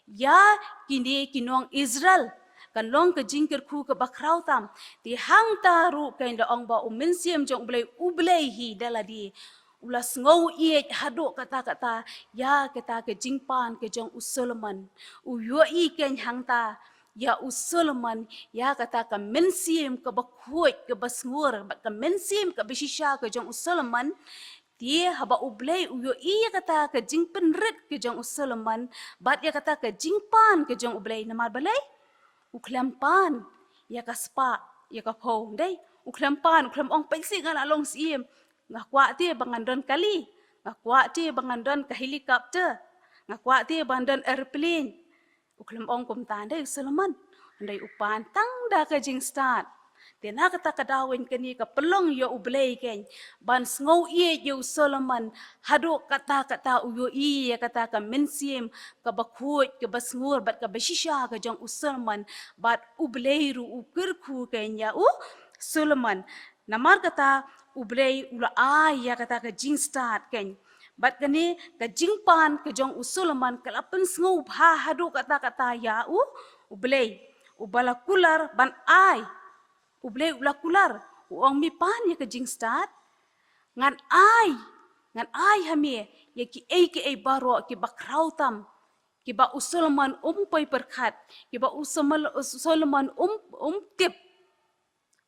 Ïa kine ki nong Israel kan long ka jingkyrkhu kaba khraw tam. Te hangta ruh kein la ong ba u Mynsiem jong u Blei, u Blei hi da lade u la sngew ïeit haduh katta katta ïa kata ka jingpan ka jong u Solomon. U ïohi kein hangta ïa u Solomon, ïa kata ka mynsiem kaba khuid, kaba sngur, bad ka mynsiem kaba shisha ka jong u Solomon. Te haba u Blei u ïohi ïa kata ka jingpynrit ka jong u Solomon bad ïa kata ka jingpan ka jong u Blei, namar balei? U khlem pan ïa ka spah, ïa ka phew, dei? U khlem pan, u khlem ong, "Peit sih, nga la long syiem. Nga kwah te ba ngan don kali. Nga kwah te ba ngan don ka helicopter." Nga kwah te ban don aeroplane. U khlem ong kumta, hynrei u Solomon, hynrei u pan tang da ka jingstad. Te na kata ka daw, ïa kane ka pynlong ïa U Blei kein ban sngew ïeit ïa u Solomon, haduh katta katta u ïohi ïa kata ka mynsiem kaba khuid, kaba sngur bad kaba shisha ka jong u Solomon, bad U Blei ruh u kyrkhu kein ïa u Solomon. Namar kata U Blei u la ai ïa kata ka jingstad kein. Bad kane ka jingpan ka jong u Solomon ka la pynsngew bha haduh katta katta ïa u, U Blei. Uba la kular ban ai. U Blei u la kular, u ong, me pan ïa ka jingstad, ngan ai, ngan ai ha me ïa kiei kiei baroh kiba khraw tam, kiba u Solomon um poi pyrkhat, kiba u Solomon, u Solomon um, um tip,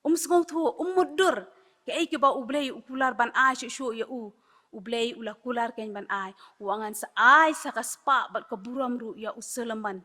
um sngewthuh, um mutdur. Kaei kaba U Blei u kular ban ai shuh shuh ïa u, U Blei u la kular kein ban ai. U ong, ngan sa ai sa ka spah bad ka burom ruh ïa u Solomon.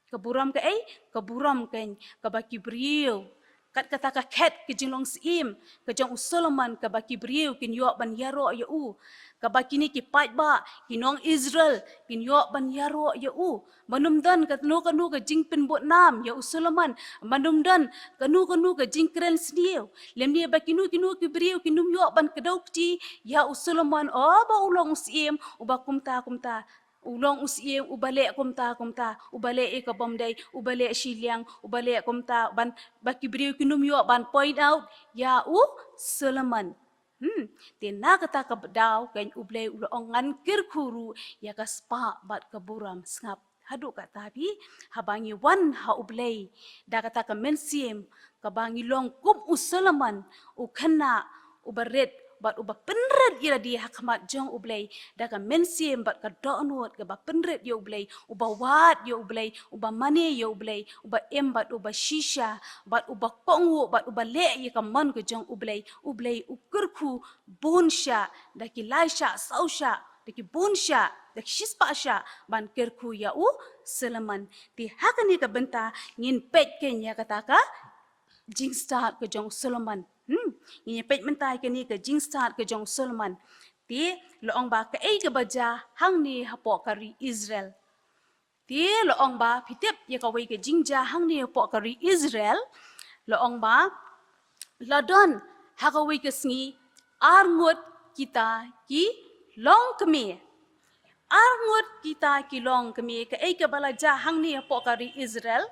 Ka burom kaei? Ka burom kein kaba ki briew, kat kata ka khet ka jinglong syiem ka jong u Solomon kaba ki briew kin ïoh ban ïaroh ïa u, kaba kine ki paidbah, ki nong Israel, kin ïoh ban ïaroh ïa u. Ban ym don kano kano ka jingpynbud nam ïa u Solomon, ban ym don kano kano ka jingkren sniew, lymne ba kino kino ki briew kin ym ïoh ban kdew kti ïa u Solomon, o ba u long u syiem uba kumta kumta. U long u syiem uba leh kumta kumta, uba leh ïa ka bym dei, uba leh shiliang, uba leh kumta, ban, ba ki briew kin ym ïoh ban point out ïa u Solomon. Hmm, te na kata ka daw kein U Blei u la ong, ngan kyrkhu ruh ïa ka spah bad ka burom. Sngap, haduh katta phi, haba ngi wan ha U Blei da kata ka mynsiem kaba ngi long kum u Solomon, u khynnah uba rit bad uba pynrit ïa lade ha khmat jong U Blei, da ka mynsiem bad ka dohnud kaba pynrit ïa U Blei, uba wad ïa U Blei, uba mane ïa U Blei, uba im bad uba shisha, bad uba kohnguh bad uba leh ïa ka mon ka jong U Blei. U Blei u kyrkhu bun shah, da ki lai shah, saw shah, da ki bun shah, da ki shispah shah ban kyrkhu ïa u Solomon. Te ha kane ka bynta ngin peit kein ïa kata ka jingstad ka jong u Solomon. Hmm, ngin ïa peit mynta ïa kane ka jingstad ka jong u Solomon. Te la ong ba kaei kaba jia hangne hapoh ka ri Israel. Te la ong ba, phi tip ïa kawei ka jingjia hangne hapoh ka ri Israel. La ong ba la don ha kawei ka sngi ar ngut kita ki longkmie. Ar ngut kita ki longkmie. Kaei kaba la jia hangne hapoh ka ri Israel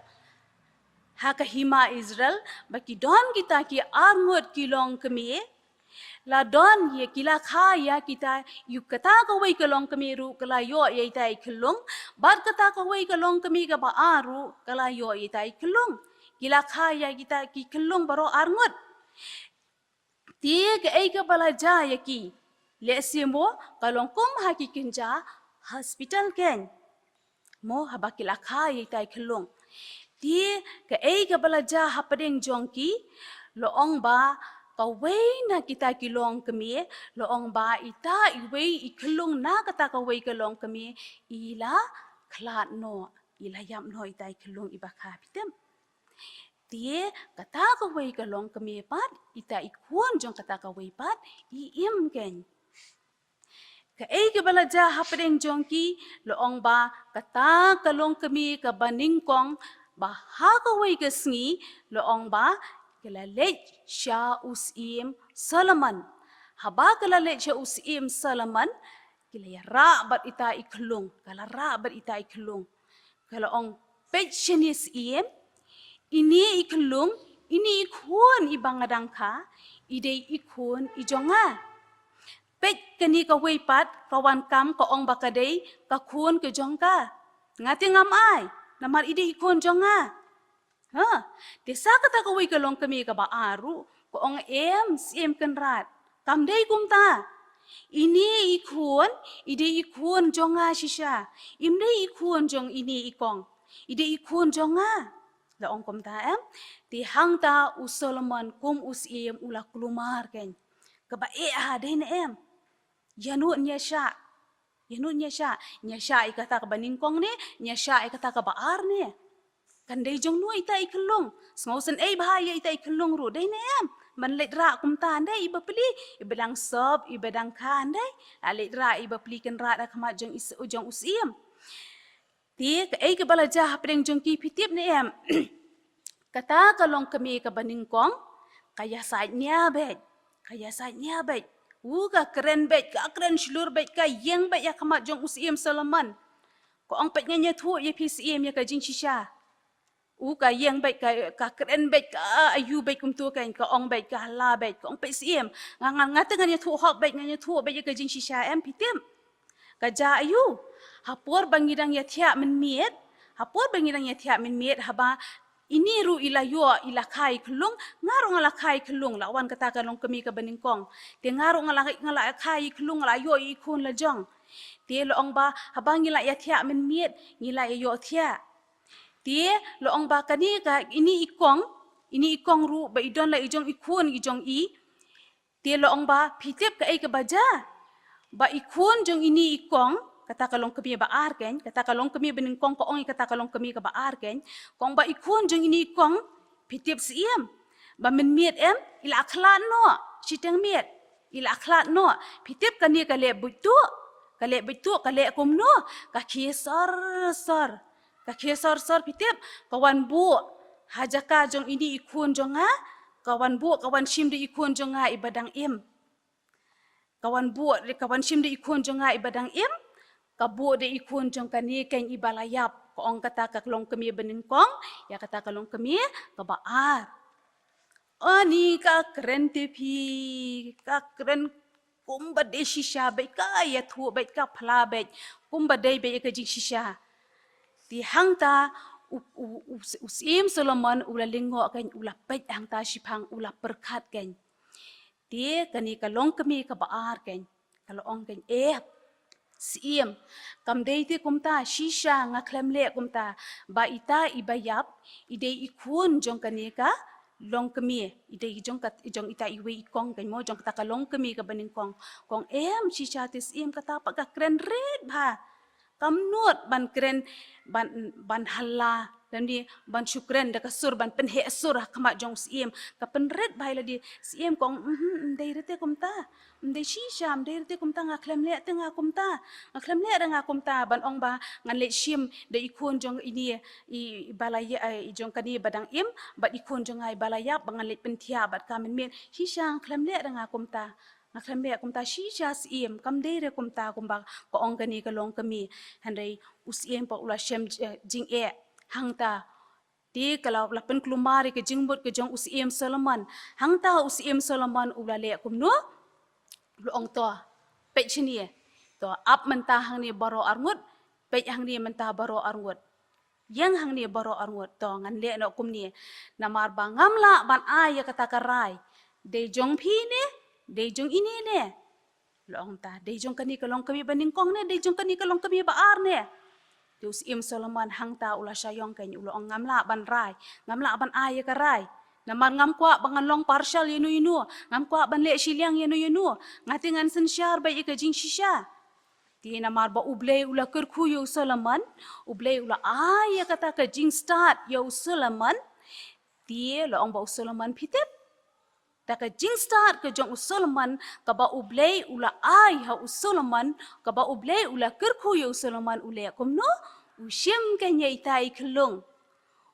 ha ka hima Israel, ba ki don kita ki ar ngut ki longkmie. La don ïa, ki la kha ïa kita, ïa kata kawei ka longkmie ruh ka la ïoh ïa ita i khyllung, bad kata kawei ka longkmie kaba ar ruh ka la ïoh ïa ita i khyllung. Ki la kha ïa kita ki khyllung baroh ar ngut. Te kaei kaba la jia ïa ki? Lehse mo ka long kum ha ki kynja hospital kein. Mo, haba ki la kha ïa ita i khyllung. Te kaei kaba la jia hapdeng jong ki? La ong ba kawei na kita ki longkmie, la ong ba ita iwei i khyllung na kata kawei ka longkmie i la khlad noh, i la ïap noh ita i khyllung iba kha, phi tip. Te kata kawei ka longkmie pat, ita i khun jong kata kawei pat i im kein. Kaei kaba la jia hapdeng jong ki? La ong ba kata ka longkmie kaba nyngkong, ba ha kawei ka sngi, la ong ba ka la leit sha u syiem Solomon. Haba ka la leit sha u syiem Solomon, ki la ïarap bad ita i khyllung, ka la rap bad ita i khyllung. Ka la ong, peit shane syiem, ine i khyllung, ine i khun iba nga dang kha, i dei i khun i jong nga. Peit kane kawei pat, ka wan kam, ka ong ba ka dei ka khun ka jong ka. Nga te ngam ai, namar i dei i khun jong nga. Ha, te sa kata kawei ka longkmie kaba ar ruh, ka ong, em, Syiem Kynrad, kam dei kumta. Ine i khun, i dei i khun jong nga shisha. Im dei i khun jong ine i kong. I dei i khun jong nga. La ong kumta, em. Te hangta u Solomon kum u syiem u la kulmar kein. Kaba eh ha, dei ne em? Ïa nud ïa shah. Ïa nud ïa shah. Ïa shah ïa kata kaba nyngkong ne, ïa shah ïa kata kaba ar ne. Kan dei jong no ita i khyllung. Sngewsynei bha ïa ita i khyllung ruh, dei ne em? Ban leit rah kumta, dei, iba pli, iba dang sop, iba dang kha, dei. La leit rah iba pli kynrad ha khmat jong i s-, jong u syiem. Te kaei kaba la jia hapdeng jong ki, phi tip ne em? Kata ka longkmie kaba nyngkong ka ïasaid nia beit, ka ïasaid nia beit. U ka kren beit, ka kren shlur beit, ka ïeng beit ïa khmat jong u Syiem Solomon. Ka ong, peit, ngan ïathuh ïa phi Syiem ïa ka jingshisha. U ka ïeng beit, ka, ka kren beit, ka aiu beit kumto kein, ka ong beit, ka la beit, ka ong, peit Syiem, nga, nga, nga te ngan ïathuh hok beit, ngan ïathuh beit ïa ka jingshisha em, phi tip. Ka jia aiu? Ha por ba ngi dang ïathiah mynmiet, ha por ba ngi dang ïathiah mynmiet, haba ine ruh i la ïoh, i la kha i khyllung, nga ruh nga la kha i khyllung, la wan kata ka longkmie kaba nyngkong. Te nga ruh nga la, nga la kha i khyllung, nga la ïoh i khun la jong. Te la ong ba haba ngi la ïathiah mynmiet, ngi la ïohthiah. Te la ong ba kane ka, ine i kong, ine i kong ruh ba i don la i jong i khun i jong i. Te la ong ba, phi tip kaei kaba jia? Ba i khun jong ine i kong, kata ka longkmie ba ar kein, kata ka longkmie ba nyngkong ka ong ïa kata ka longkmie kaba ar kein, ka ong ba i khun jong ine i kong, phi tip Syiem, ba mynmiet em, i la khlad noh shiteng miet, i la khlad noh. Phi tip kane ka leh buit tuh, ka leh buit tuh, ka leh kumno? Ka khie sor sor. Ka khie sor sor, phi tip, ka wan buh ha jaka jong ine i khun jong nga, ka wan buh, ka wan shim da i khun jong nga iba dang im. Ka wan buh, ka wan shim da i khun jong nga iba dang im, ka buh da i khun jong kane kein iba la ïap, ka ong kata ka longkmie ba nyngkong ïa kata ka longkmie kaba ar. Ani ka kren te phi, ka kren kumba dei shisha beit, ka ïathuh beit, ka phla beit kumba dei beit ïa ka jingshisha. Te hangta u, u, u, u Syiem Solomon u la lyngngoh kein, u la peit hangta shiphang, u la pyrkhat kein. Te kane ka longkmie kaba ar kein ka la ong kein, eh Syiem, kam dei te kumta, shisha nga khlem leh kumta, ba ita iba ïap i dei i khun jong kane ka longkmie, i dei jong ka, jong ita iwei i kong kein mo, jong kata ka longkmie kaba nyngkong. Ka ong, em, shisha te Syiem, kata pat ka kren rit bha. Kam nud ban kren, ban, ban hala, lane ban shu kren da ka sur, ban pynheh sur ha khmat jong u Syiem. Ka pynrit bha ïa lade. Syiem ka ong, mhm, ym dei re te kumta. Ym dei shisha, ym dei re te kumta, nga khlem leh te nga kumta. Nga khlem leh re nga kumta, ban ong ba ngan leit shim da i khun jong ine i, iba la ïa, i jong kane ba dang im, bad i khun jong nga iba la ïap, ba ngan leit pynthiah bad ka mynmiet. Shisha, nga khlem leh re nga kumta. Nga khlem leh kumta, shisha Syiem, kam dei re kumta, kumba ka ong kane ka longkmie. Hynrei u Syiem pat u la shem, eh, jingeh hangta. Te ka la, la pynkulmar ïa ka jingmut ka jong u Syiem Solomon. Hangta u Syiem Solomon u la leh kumno? U la ong, to, peit shane. To, ap mynta hangne baroh arngut, peit hangne mynta baroh arngut. Ïeng hangne baroh arngut, to ngan leh noh kumne. Namar ba ngam lah ban ai ïa kata ka rai. Dei jong phi ne, dei jong ine ne? La ong ta, dei jong kane ka longkmie ba nyngkong ne, dei jong kane ka longkmie ba ar ne? Te u Syiem Solomon hangta u la shah ïong kein, u la ong, ngam lah ban rai, ngam lah ban ai ïa ka rai. Namar ngam kwah ba ngan long partial ïano ïano, ngam kwah ban leh shiliang ïano ïano. Nga te ngan synshar beit ïa ka jingshisha. Te namar ba U Blei u la kyrkhu ïa u Solomon, U Blei u la ai ïa kata ka jingstad ïa u Solomon. Te la ong ba u Solomon, phi tip, da ka jingstad ka jong u Solomon, kaba U Blei u la ai ha u Solomon, kaba U Blei u la kyrkhu ïa u Solomon, u leh kumno? U shim kein ïa ita i khyllung.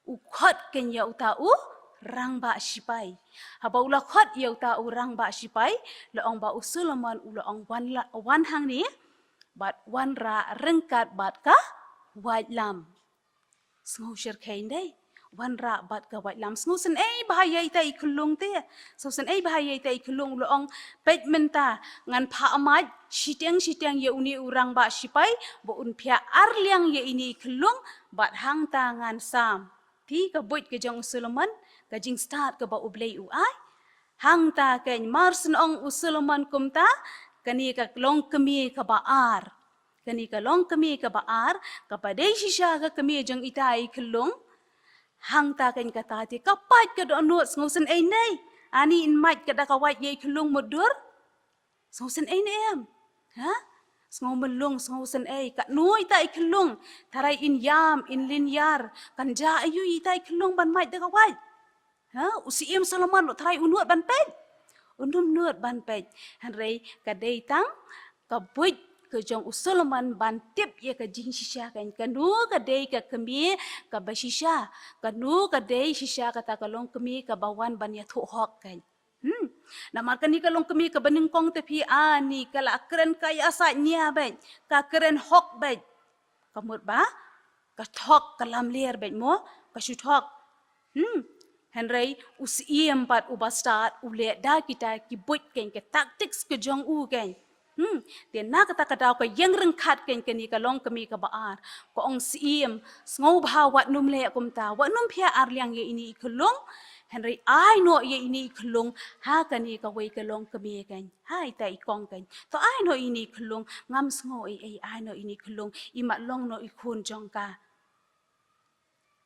U khot kein ïa uta u rangbah shipai. Haba u la khot ïa uta u rangbah shipai, la ong ba u Solomon u la ong, wan la, wan hangne, bad wanrah ryngkat bad ka waitlam. Sngewsyrkhei ndei, wanrah bad ka waitlam. Sngewsynei bha ïa ita i khyllung te. Sngewsynei bha ïa ita i khyllung, u la ong, peit mynta, ngan phah mait shiteng shiteng ïa une u rangbah shipai, ba un phiah arliang ïa ine i khyllung, bad hangta ngan sam. Te ka buit ka jong u Solomon, ka jingstad kaba U Blei u ai. Hangta kein, mar shen ong u Solomon kumta, kane ka longkmie kaba ar. Kane ka longkmie kaba ar, kaba dei shisha ka kmie jong ita i khyllung. Hangta kein kata te, ka pait ka dohnud, sngewsynei ndei. Ani yn mait ka da ka wait ïa i khyllung mutdur. Sngewsynei ne em? Ha? Sngewmlung, sngewsynei. Katno ita i khyllung, tharai yn ïam, yn lynñiar. Kan jia aiu ita i khyllung ban mait da ka wait? Ha? U Syiem Solomon ruh tharai u nud ban peit? Um nud ban peit. Hynrei ka dei tang ka buit ka jong u Solomon ban tip ïa ka jingshisha kan. Kano ka dei ka kmie kaba shisha, kano ka dei shisha kata ka longkmie kaba wan ban ïathuh hok kan. Hmm. Namar kane ka longkmie kaba nyngkong te phi ani ka la kren ka ïa sa nia bad ka kren hok bad. Ka mut ba ka thok ka lamler bad mo ka shu thok. Hmm. Hynrei u Syiem pat uba stad u leh da kita ki buit kan, ka tactics ka jong u kan. Hmm. Te na kata ka daw ka ïeng ryngkat kan kane ka longkmie kaba ar. Ka ong Syiem, sngewbha wat nym leh kumta, wat nym pia ar liang ïa ine i khyllung. Hynrei ai noh ïa ine i khyllung ha kane kawei ka longkmie kan. Ha ita i kong kan. To ai noh ine i khyllung, ngam sngew ei ei, ai noh ine i khyllung, i mat long noh i khun jong ka.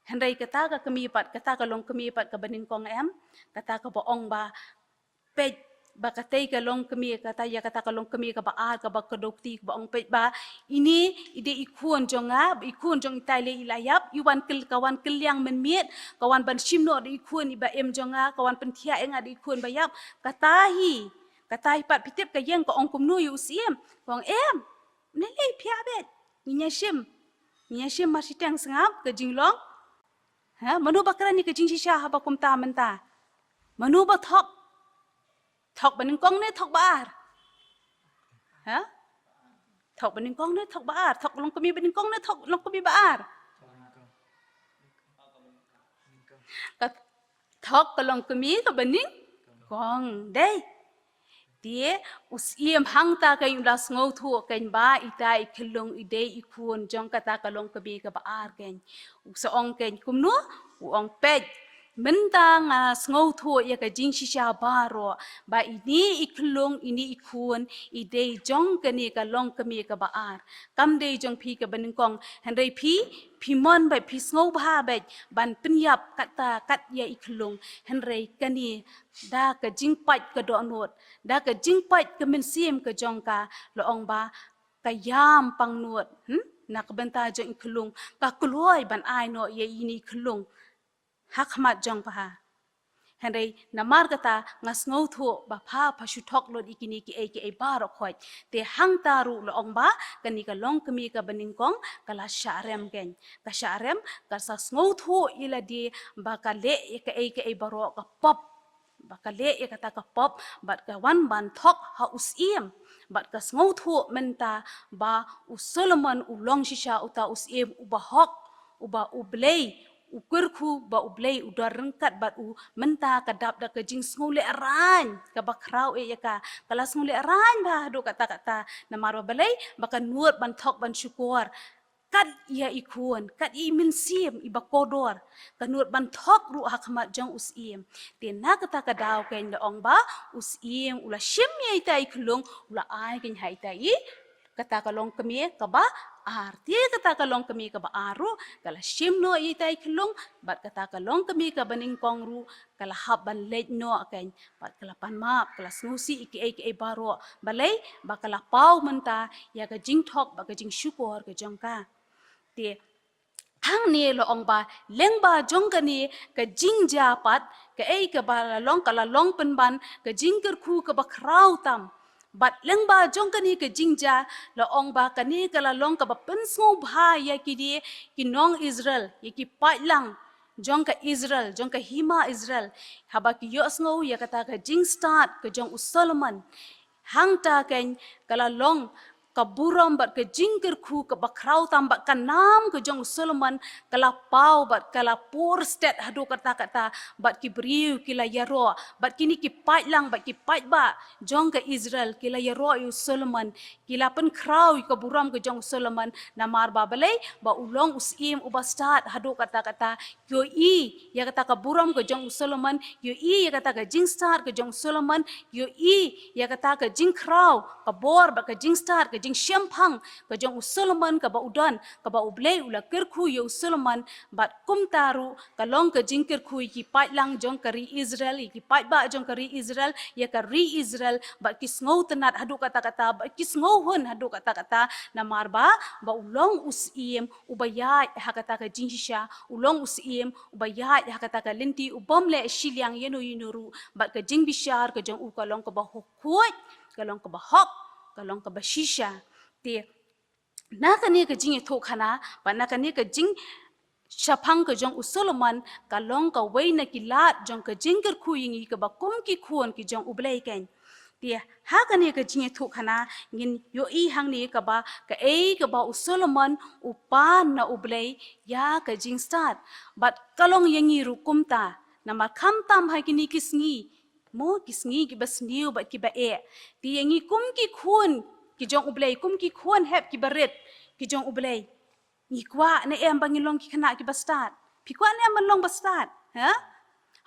Hynrei kata ka kmie pat, kata ka longkmie pat kaba nyngkong em, kata kaba ong ba peit ba katei ka longkmie, kata ïa kata ka longkmie kaba ar, kaba kdew kti, kaba ong peit ba ine i dei i khun jong nga, i khun jong itai lei i la ïap, i wan kyl-, ka wan kylliang mynmiet, ka wan ban shim noh da i khun iba im jong nga, ka wan pynthiah ïa nga da i khun ba ïap. Kata hi, kata hi pat phi tip ka ïeng ka ong kumno ïa u Syiem. Ka ong em, ne lei pia bad ngin ïa shim. Ngin ïa shim mar shiteng sngap ka jinglong. Ha, mano ba kren ïa ka jingshisha haba kumta mynta? Mano ba thok? Thok ba nyngkong ne thok ba ar? Ha? Thok ba nyngkong ne thok ba ar? Thok longkmie ba nyngkong ne thok longkmie ba ar? Ka thok ka longkmie kaba nyngkong dei. Te u Syiem hangta kan u la sngewthuh kan ba ita i khyllung i dei i khun jong kata ka longkmie kaba ar kan. U sa ong kan kumno? U ong peit. Mynta nga sngewthuh ïa ka jingshisha baroh ba ine i khyllung, ine i khun i dei jong kane ka longkmie kaba ar. Kam dei jong phi kaba nyngkong, hynrei phi, phi mon bad phi sngewbha bad ban pynïap kata kat ïa i khyllung. Hynrei kane da ka jingpait ka dohnud, da ka jingpait ka mynsiem ka jong ka, la ong ba ka ïam pangnud, hmm? Na ka bynta jong i khyllung, ka kloi ban ai noh ïa ine i khyllung ha khmat jong pha. Hynrei namar kata nga sngewthuh ba pha, pha shu thok lut ïa kine kiei kiei baroh khoit. Te hangta ruh la ong ba kane ka longkmie kaba nyngkong ka la shah rem kan. Ka shah rem, ka sa sngewthuh ïa lade ba ka leh ïa kaei kaei baroh ka pop. Ba ka leh ïa kata ka pop bad ka wan ban thok ha u Syiem. Bad ka sngewthuh mynta ba u Solomon u long shisha uta u Syiem uba hok, uba U Blei u kyrkhu, ba U Blei u don ryngkat bad u. Mynta ka dap da ka jingsngewlehraiñ kaba khraw eh ïa ka. Ka la sngewlehraiñ bha haduh katta katta. Namar ba balei? Ba ka nud ban thok ban shukor kat ïa i khun, kat ïa i mynsiem iba kordor. Ka nud ban thok ruh ha khmat jong u Syiem. Te na kata ka daw kan la ong ba u Syiem u la shim ïa ita i khyllung, u la ai kan ha ita i, kata ka longkmie kaba ar. Te kata ka longkmie kaba ar ruh ka la shim noh ïa ita i khyllung, bad kata ka longkmie kaba nyngkong ruh ka la hap ban leit noh kan, bad ka la pan map, ka la sngewsih ïa kiei kiei baroh. Balei? Ba ka la paw mynta ïa ka jingthok bad ka jingshukor ka jong ka. Te hangne la ong ba lyngba jong kane ka jingjia pat, kaei kaba la long, ka la long pynban ka jingkyrkhu kaba khraw tam. Bad lyngba jong kane ka jingjia la ong ba kane ka la long kaba pynsngewbha ïa kine ki nong Israel, ïa ki paidlang jong ka Israel, jong ka hima Israel. Haba ki ïohsngew ïa kata ka jingstad ka jong u Solomon, hangta kan ka la long ka burom bad ka jingkyrkhu kaba khraw tam, bad ka nam ka jong u Solomon ka la paw bad ka la pur stet haduh katta katta, bad ki briew ki la ïaroh, bad kine ki paidlang bad ki paidbah jong ka Israel ki la ïaroh ïa u Solomon, ki la pynkhraw ïa ka burom ka jong u Solomon. Namar ba balei? Ba u long u Syiem uba stad haduh katta katta. Ïohi ïa kata ka burom ka jong u Solomon, ïohi ïa kata ka jingstad ka jong u Solomon, ïohi ïa kata ka jingkhraw, ka bor bad ka jingstad, ka jingshemphang ka jong u Solomon kaba u don, kaba U Blei u la kyrkhu ïa u Solomon. Bad kumta ruh ka long ka jingkyrkhu ïa ki paidlang jong ka ri Israel, ïa ki paidbah jong ka ri Israel, ïa ka ri Israel, bad ki sngewtynnad haduh katta katta, bad ki sngewhun haduh katta katta. Namar ba, ba u long u Syiem uba ïaid ha kata ka jingshisha, u long u Syiem uba ïaid ha kata ka lynti, u bym leh shiliang ïano ïano ruh, bad ka jingbishar ka jong u ka long kaba hok khuid, ka long kaba hok, ka long kaba shisha. Te na kane ka jingïathuhkhana bad na kane ka jingshaphang ka jong u Solomon ka long kawei na ki lad jong ka jingkyrkhu ïa ngi kaba kum ki khun ki jong U Blei keiñ. Te ha kane ka jingïathuhkhana ngin ïohi hangne kaba kaei kaba u Solomon u pan na U Blei ïa ka jingstad. Bad ka long ïa ngi ruh kumta. Namar khamtam ha kine ki sngi, mo, ki sngi kiba sniew bad kiba eh, te ïa ngi kum ki khun ki jong U Blei, kum ki khun hep kiba rit ki jong U Blei, ngi kwah ne em ba ngin long ki khynnah kiba stad? Phi kwah ne em ban long ba stad? Ha?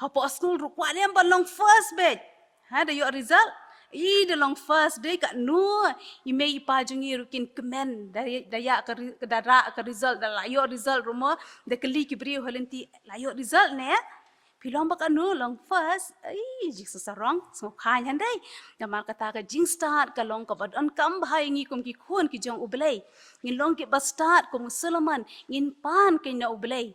Hapoh skul ruh kwah ne em ban long first batch? Ha, da ïoh result? I, da long first, dei katno i mei i pa jong ngi ruh kin kmen da, da ïa ka re-, da rah ka result, da la ïoh result ruh mo, da kylli ki briew ha lynti, la ïoh result ne? Phi long ba katno, long first? Ai, jingsngewsarong, sngewkha ïa ngi dei. Namar kata ka jingstad ka long kaba donkam bha ïa ngi kum ki khun ki jong U Blei. Ngin long kiba stad kum u Solomon, ngin pan keiñ na U Blei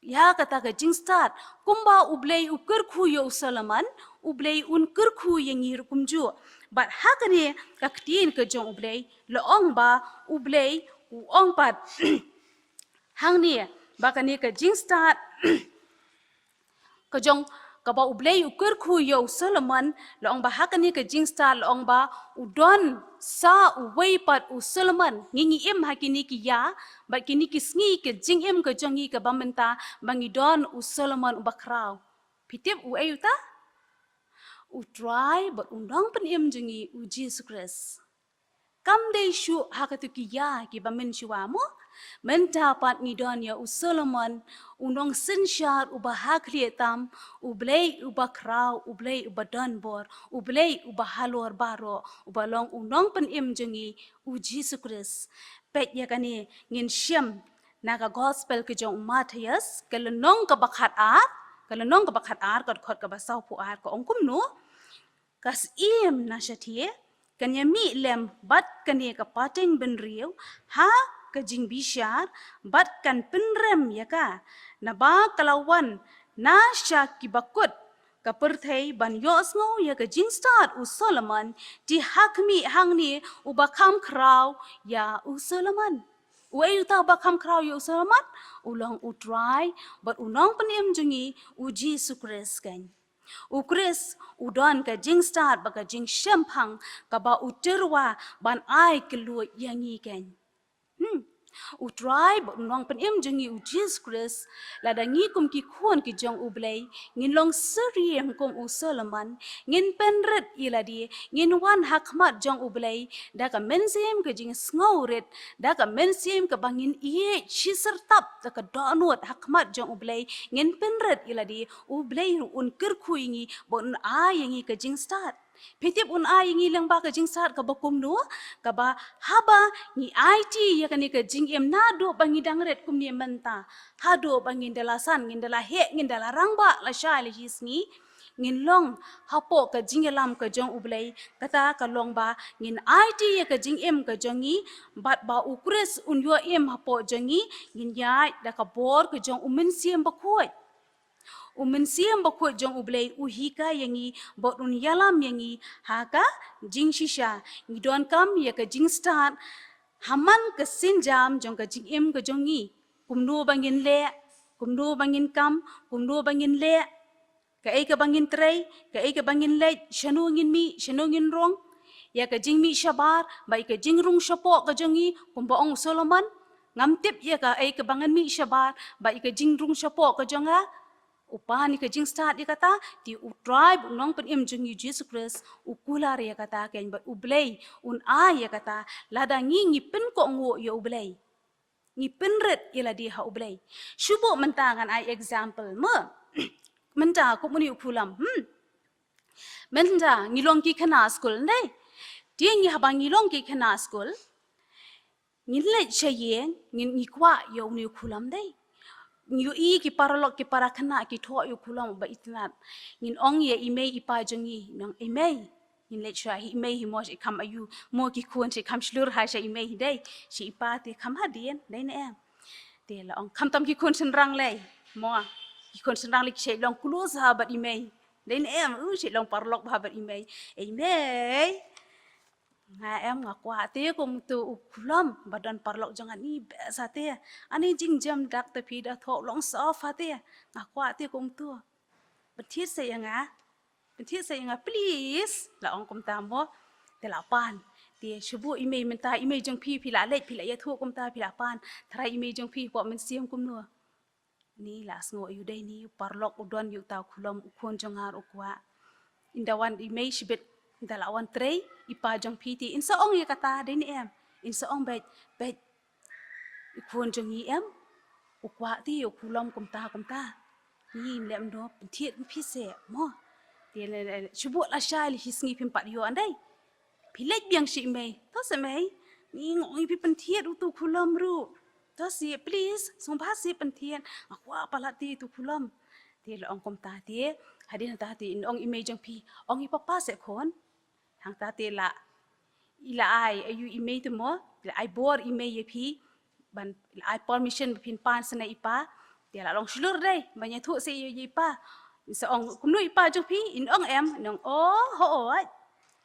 ïa kata ka jingstad. Kumba U Blei u kyrkhu ïa u Solomon, U Blei un kyrkhu ïa ngi ruh kumjuh. Bad ha kane ka ktien ka jong U Blei la ong ba U Blei u ong pat hangne ba kane ka jingstad ka jong, kaba U Blei u kyrkhu ïa u Solomon, la ong ba ha kane ka jingstad la ong ba u don sa uwei pat u Solomon. Ngi, ngi im ha kine ki ïa, bad kine ki sngi ka jingim ka jong ngi kaba mynta ba ngi don u Solomon uba khraw. Phi tip uei uta? U Trai bad u Nongpynim jong ngi, u Jisu Khrist. Kam dei shuh ha katu ki ïa kiba mynshuwa mo. Mynta pat ngi don ïa u Solomon, u nongsynshar uba ha khlieh tam, U Blei uba khraw, U Blei uba don bor, U Blei uba halor baroh, uba long u Nongpynim jong ngi, u Jisu Khrist. Peit ïa kane, ngin shem na ka Gospel ka jong u Mathaios, ka lynnong kaba khatar, ka lynnong kaba khatar, ka dkhot kaba sawphew ar, ka ong kumno: Ka Syiem na shathie kan ïamih lem bad kane ka pateng bynriew ha ka jingbishar, bad kan pynrem ïa ka, naba ka la wan na sha kiba kut ka pyrthei ban ïohsngew ïa ka jingstad u Solomon. Te ha khmih hangne uba kham khraw ïa u Solomon. Uei uta uba kham khraw ïa u Solomon? U long U Trai bad u Nongpynim jong ngi, u Jisu Khrist keiñ. U Khrist u don ka jingstad bad ka jingshemphang kaba u tyrwa ban ai kylluid ïa ngi keiñ. Hmm. U Trai bad u Nongpynim jong ngi, u Jisu Khrist, lada ngi kum ki khun ki jong U Blei ngin long syriem kum u Solomon, ngin pynrit ïa lade, ngin wan ha khmat jong U Blei da ka mynsiem ka jingsngewrit, da ka mynsiem kaba ngin ïeit shisyrtap da ka dohnud ha khmat jong U Blei, ngin pynrit ïa lade, U Blei ruh un kyrkhu ïa ngi bad un ai ïa ngi ka jingstad. Phi tip un ai ïa ngi lyngba ka jingstad kaba kumno? Kaba haba ngi aiti ïa kane ka jingim naduh ba ngi dang rit kumne mynta, haduh ba ngin da la san, ngin da la heh, ngin da la rangbah lashai lashisngi, ngin long hapoh ka jingïalam ka jong U Blei. Kata ka long ba ngin aiti ïa ka jingim ka jong ngi bad ba u Khrist un ïoh im hapoh jong ngi, ngin ïaid da ka bor ka jong u Mynsiem Bakhuid. U Mynsiem Bakhuid jong U Blei u hikai ïa ngi bad un ïalam ïa ngi ha ka jingshisha. Ngi donkam ïa ka jingstad ha man ka sienjam jong ka jingim ka jong ngi. Kumno ba ngin leh, kumno ba ngin kam, kumno ba ngin leh, kaei kaba ngin trei, kaei kaba ngin leit, shano ngin mih, shano ngin rung. Ïa ka jingmih shabar bad ïa ka jingrung shapoh ka jong ngi, kumba ong u Solomon, ngam tip ïa kaei kaba ngan mih shabar bad ïa ka jingrung shapoh ka jong nga. U pan ïa ka jingstad ïa kata, te U Trai bad u Nongpynim jong ngi, u Jisu Khrist, u kular ïa kata keiñ bad U Blei un ai ïa kata lada ngi, ngi pynkohnguh ïa U Blei. Ngi pynrit ïa lade ha U Blei. Shu buh mynta ngan ai example mo. Mynta kum une u Khulom, hmm. Mynta ngi long ki khynnah skul, ndei. Te ngi, haba ngi long ki khynnah skul, ngin leit sha ïing, ngin, ngi kwah ïa une u Khulom, ndei. Ngi ïohi ki paralok, ki para khynnah ki thoh ïa u Khulom uba itynnad. Ngin ong ïa i mei i pa jong ngi, ngin ong, i mei, ngin leit shuwa hi i mei hi mo, sha i kham aïu mo, ki khun sha i kham shlur ha sha i mei hi, dei. Sha i pa te kham hadien, dei ne em? Te la ong, khamtam ki khun shynrang lei mo, ki khun shynrang lei ki shait long close ha bad i mei, dei ne em? U, shait long paralok bha bad i mei. Ei mei, Nga em, nga kwah te kum utu u khulom ba don paralok jong nga, ni best ha te. Ani jingjam dak te phi da thoh long soft ha te. Nga kwah te kum utu. Pynthied sa ïa nga. Pynthied sa ïa nga, please. La ong kumta mo. Te la pan. Te shu buh i mei mynta, i mei jong phi, phi la leit, phi la ïathuh kumta, phi la pan. Tharai i mei jong phi kwah mynsiem kumno. Ni la sngew ïa u dei ni u paralok u don ïa uta u khulom, u khun jong nga ruh u kwah. Ynda wan i mei shibit, ynda la wan trei i pa jong phi te, in sa ong ïa kata dei ne em? In sa ong beit, beit, u khun jong ngi em, u kwah te ïa u khulom kumta kumta. Ngi lem do, pynthied phi se mo. Te le, le, shu buh lashai, lashai sngi phim pat ïoh, ym dei? Phi leit biang sha i mei. To se mei, ngi ngong ïa phi, pynthied utu u khulom ruh. To se please, sngewbha se pynthied. Nga kwah palat te utu u khulom. Te la ong kumta te, hadien ta te in ong i mei jong phi, ong i papa se khun. Hangta te la, i la ai, aiu i mei te mo, i la ai bor i mei ïa phi, ban, i la ai permission ba phin pan sa na i pa. Te la long shlur dei ban ïathuh sa ïa i pa. Sa ong kumno i pa jong phi, in ong em? In ong, oh, hooid.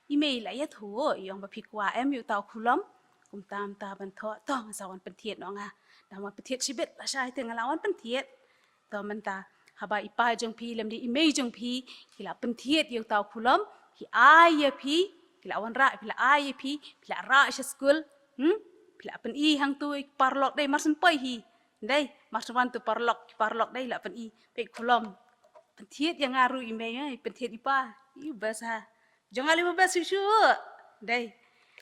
I mei la ïathuh, i ong ba phi kwah em ïa uta u khulom. Kumta mynta ban thoh, to ngan sa wan pynthied noh nga. Da wan pynthied shibit lashai te nga la wan pynthied. To mynta haba i pa jong phi lymne i mei jong phi ki la pynthied ïa uta u khulom, ki ai ïa phi, ki la wanrah, phi la ai ïa phi, phi la rah sha skul. Hmm? Phi la pyni hangtu ïa ki paralok dei, mar shu poi hi. Dei, mar shu wan tu paralok, ki paralok dei la pyni. Peit khulom. Pynthied ïa nga ruh i mei, eh, pynthied i pa. I best ha. Jong nga lei ba best shuh shuh. Dei.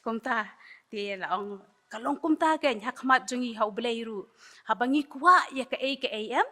Kumta te la ong, ka long kumta kein ha khmat jong ngi ha U Blei ruh. Haba ngi kwah ïa kaei kaei em,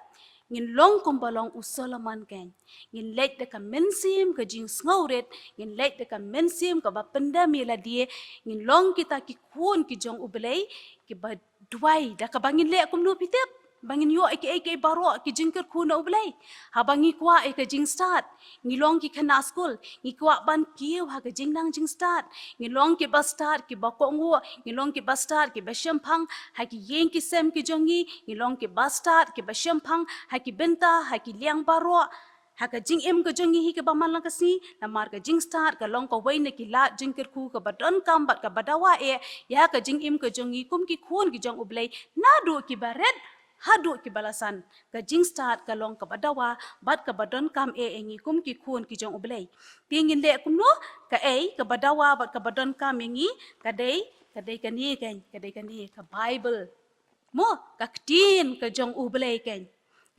ngin long kumba long u Solomon kein. Ngin leit da ka mynsiem ka jingsngewrit, ngin leit da ka mynsiem kaba pyndem ïa lade, ngin long kita ki khun ki jong U Blei, kiba duwai da kaba ngin leh kumno phi tip, ba ngin ïoh ïa kiei kiei baroh ki jingkyrkhu na U Blei. Haba ngi kwah ïa ka jingstad, ngi long ki khynnah skul, ngi kwah ban kiew ha ka jingnang jingstad. Ngi long kiba stad, kiba kohnguh, ngi long kiba stad, kiba shemphang ha ki ïing ki sem ki jong ngi, ngi long kiba stad, kiba shemphang ha ki bynta, ha ki liang baroh. Ha ka jingim ka jong ngi hi kaba man la ka sngi, namar ka jingstad ka long kawei na ki lad jingkyrkhu kaba donkam bad kaba dawa eh ïa ka jingim ka jong ngi kum ki khun ki jong U Blei, naduh kiba rit haduh kiba la san. Ka jingstad ka long kaba dawa bad kaba donkam eh ïa ngi kum ki khun ki jong U Blei. Te ngin leh kumno? Kaei kaba dawa bad kaba donkam ïa ngi, ka dei, ka dei kane kein, ka dei kane ka Baibl. Mo, ka ktien ka jong U Blei kein.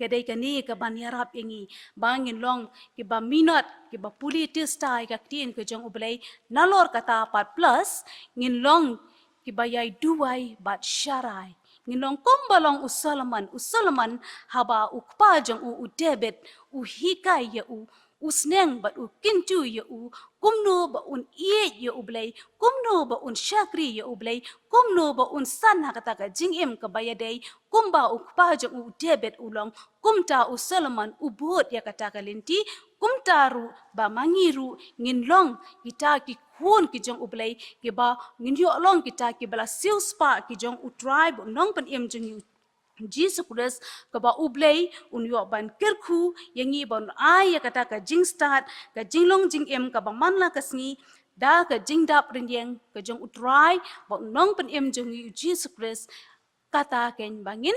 Ka dei kane kaban ïarap ïa ngi ba ngin long kiba minot, kiba pule tista ïa ka ktien ka jong U Blei. Nalor kata pat plus ngin long kiba ïai duwai bad sharai. Ngin long kumba long u Solomon. U Solomon, haba u kpa jong u, u David, u hikai ïa u, u sneng bad u kyntu ïa u kumno ba un ïeit ïa U Blei, kumno ba un shakri ïa U Blei, kumno ba un san ha kata ka jingim kaba ïadei, kumba u kpa jong u David u long. Kumta u Solomon u bud ïa kata ka lynti. Kumta ruh ba ma ngi ruh ngin long kita ki khun ki jong U Blei, kiba ngin ïoh long kita kiba la siewspah ki jong U Trai bad U Nongpynim jong ngi, Jisu Khrist, kaba U Blei un ïoh ban kyrkhu ïa ngi, ban ai ïa kata ka jingstad, ka jinglong jingim kaba man la ka sngi, da ka jingdap rynïeng ka jong U Trai bad U Nongpynim jong ngi, U Jisu Khrist. Kata kein ba ngin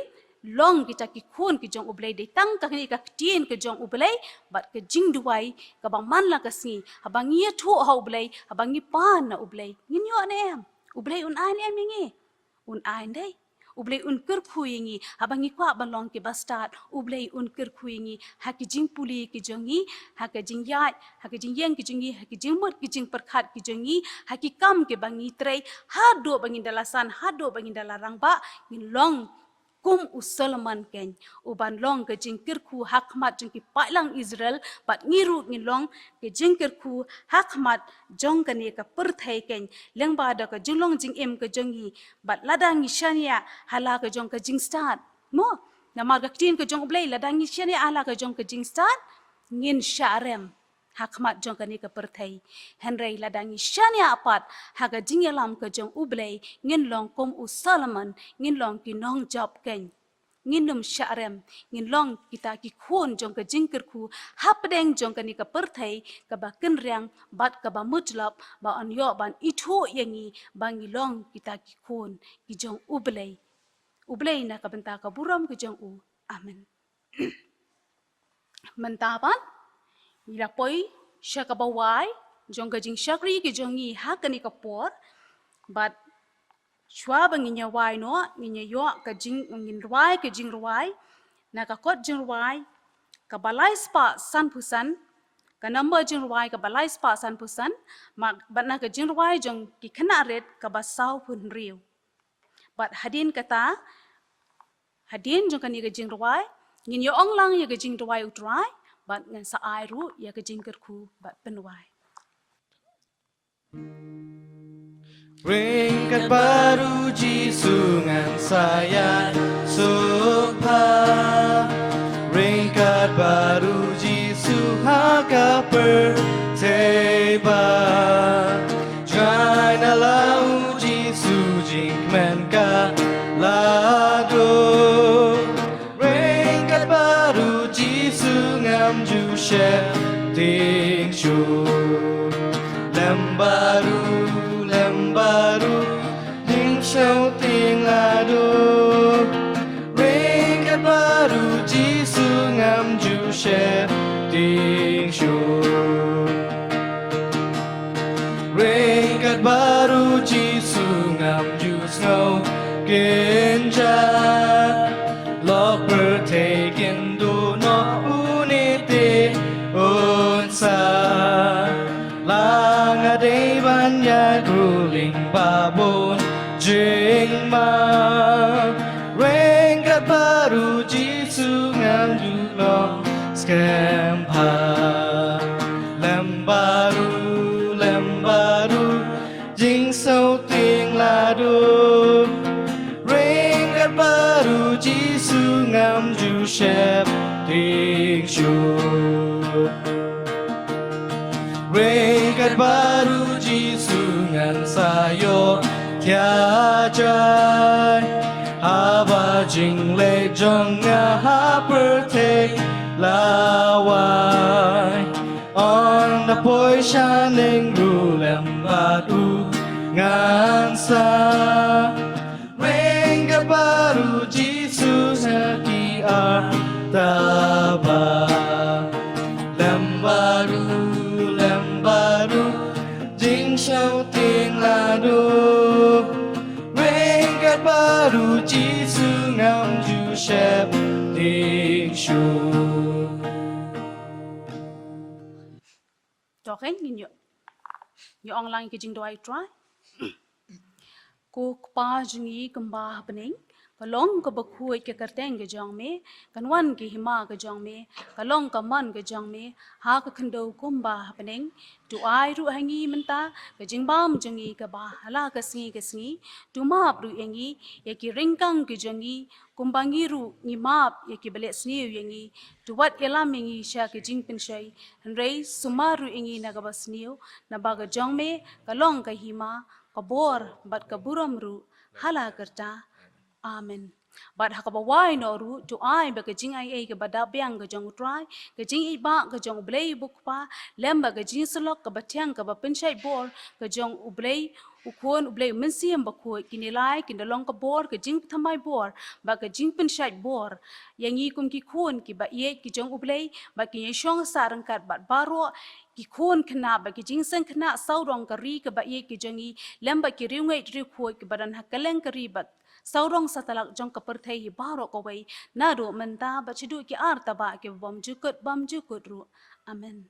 long kita ki khun ki jong U Blei, dei tang kane ka ktien ka jong U Blei bad ka jingduwai kaba man la ka sngi. Haba ngi ïathuh ha U Blei, haba ngi pan na U Blei, ngin ïoh ne em? U Blei un ai ne em ïa ngi? Un ai, ym dei? U Blei un kyrkhu ïa ngi. Haba ngi kwah ban long kiba stad, U Blei un kyrkhu ïa ngi ha ki jingpule ki jong ngi, ha ka jingïaid, ha ka jingïeng ki jong ngi, ha ki jingmut ki jingpyrkhat ki jong ngi, ha ki kam kiba ngi trei, haduh ba ngin da la san, haduh ba ngin da la rangbah, ngin long kum u Solomon kein, uban long ka jingkyrkhu ha khmat jong ki paidlang Israel, bad ngi ruh ngin long ka jingkyrkhu ha khmat jong kane ka pyrthei kein. Lyngba da ka jinglong jingim ka jong ngi, bad lada ngi shaniah ha la ka jong ka jingstad. Mo, namar ka ktien ka jong U Blei, lada ngi shaniah ha la ka jong ka jingstad, ngin shah rem ha khmat jong kane ka pyrthei. Hynrei lada ngi shaniah pat ha ka jingïalam ka jong U Blei, ngin long kum u Solomon, ngin long ki nongjop kein. ngin ym shah rem, ngin long kita ki khun jong ka jingkyrkhu hapdeng jong kane ka pyrthei kaba kynriang bad kaba mutlop, ba yn ïoh ban ithuh ïa ngi ba ngi long kita ki khun ki jong U Blei. U Blei na ka bynta ka burom ka jong u. Amen. Mynta pat ngi la poi sha kaba wai jong ka jingshakri ka jong ngi ha kane ka por. Bad shuwa ba ngin ïa wai noh, ngin ïa ïoh ka jing, ngin rwai ka jingrwai na ka kot jingrwai kaba lai spah sanphew san, ka number jingrwai kaba lai spah sanphew san, ma, bad na ka jingrwai jong ki khynnah rit kaba sawphew hynriew. Bad hadien kata, hadien jong kane ka jingrwai, ngin ïa ong lang ïa ka jingduwai U Trai, bad ngan sa ai ruh ïa ka jingkyrkhu bad pynwai. Ryngkat bad U Jisu ngan sa ïa suk bha. Ryngkat bad U Jisu ha ka pyrthei ba jngai na la U Jisu jingkmen ka la duh. Ryngkat bad U Jisu ngam ju sheptieng shuh. Lem bad u, lem bad u, jingsngewtieng la duh. Ryngkat bad U Jisu ngam ju sheptieng shuh. Ryngkat bad U Jisu ngam ju sngew kynjah. Lok pyrthei kin duh noh, une te un sah. La nga dei ban ïaid ruh lyngba bun jingma. Ryngkat bad U Jisu ngam ju long skhem bha. Lem bad u, lem bad u, jingsngewtieng la duh. Ryngkat bad U Jisu ngam ju sheptieng shuh. Ryngkat bad U Jisu ngan sa ïoh thiah jai. Haba jingleh jong nga ha pyrthei la wai, ynda poi shaneng ruh lem bad u ngan sah. Ryngkat bad U Jisu ha ki artaba. Lem bad u, lem bad u, jingsngewtieng la duh. Ryngkat bad U Jisu ngam ju sheptieng shuh. To keiñ ngin ïoh, ïoh ong lang ïa ka jingduwai U Trai. Ko Kpa jong ngi kumba ha bneng, ka long kaba khuid ka kyrteng ka jong me, kan wan ka hima ka jong me, ka long ka mon ka jong me ha ka khyndew kumba ha bneng. To ai ruh ha ngi mynta ka jingbam jong ngi kaba ha la ka sngi ka sngi. To map ruh ïa ngi ïa ki ryngkang ka jong ngi, kumba ngi ruh ngi map ïa kiba leh sniew ïa ngi. To wat ïalam ïa ngi sha ka jingpynshoi, hynrei sumar ruh ïa ngi na kaba sniew, naba ka jong me ka long ka hima, ka bor bad ka burom ruh ha la karta. Amen. Bad ha kaba wai noh ruh, to ai ba ka jingaiei kaba dap biang ka jong U Trai, ka jingïeit ba ka jong U Blei U Kpa, lem bad ka jingïasyllok kaba thiang kaba pynshait bor ka jong U Blei U Khun, U Blei U Mynsiem Bakhuid, kine lai kin da long ka bor, ka jingpynthymmai bor bad ka jingpynshait bor ïa ngi kum ki khun kiba ïeit ki jong U Blei, bad kin ïashong sah ryngkat bad baroh ki khun khynnah bad ki jingseng khynnah sawdong ka ri kaba ïeit ki jong ngi, lem bad ki riewngeit riewkhuid kiba don ha kylleng ka ri bad sawdong satlak jong ka pyrthei hi baroh kawei, naduh mynta bad shaduh ki artabah kiba bymjukut bymjukut ruh. Amen.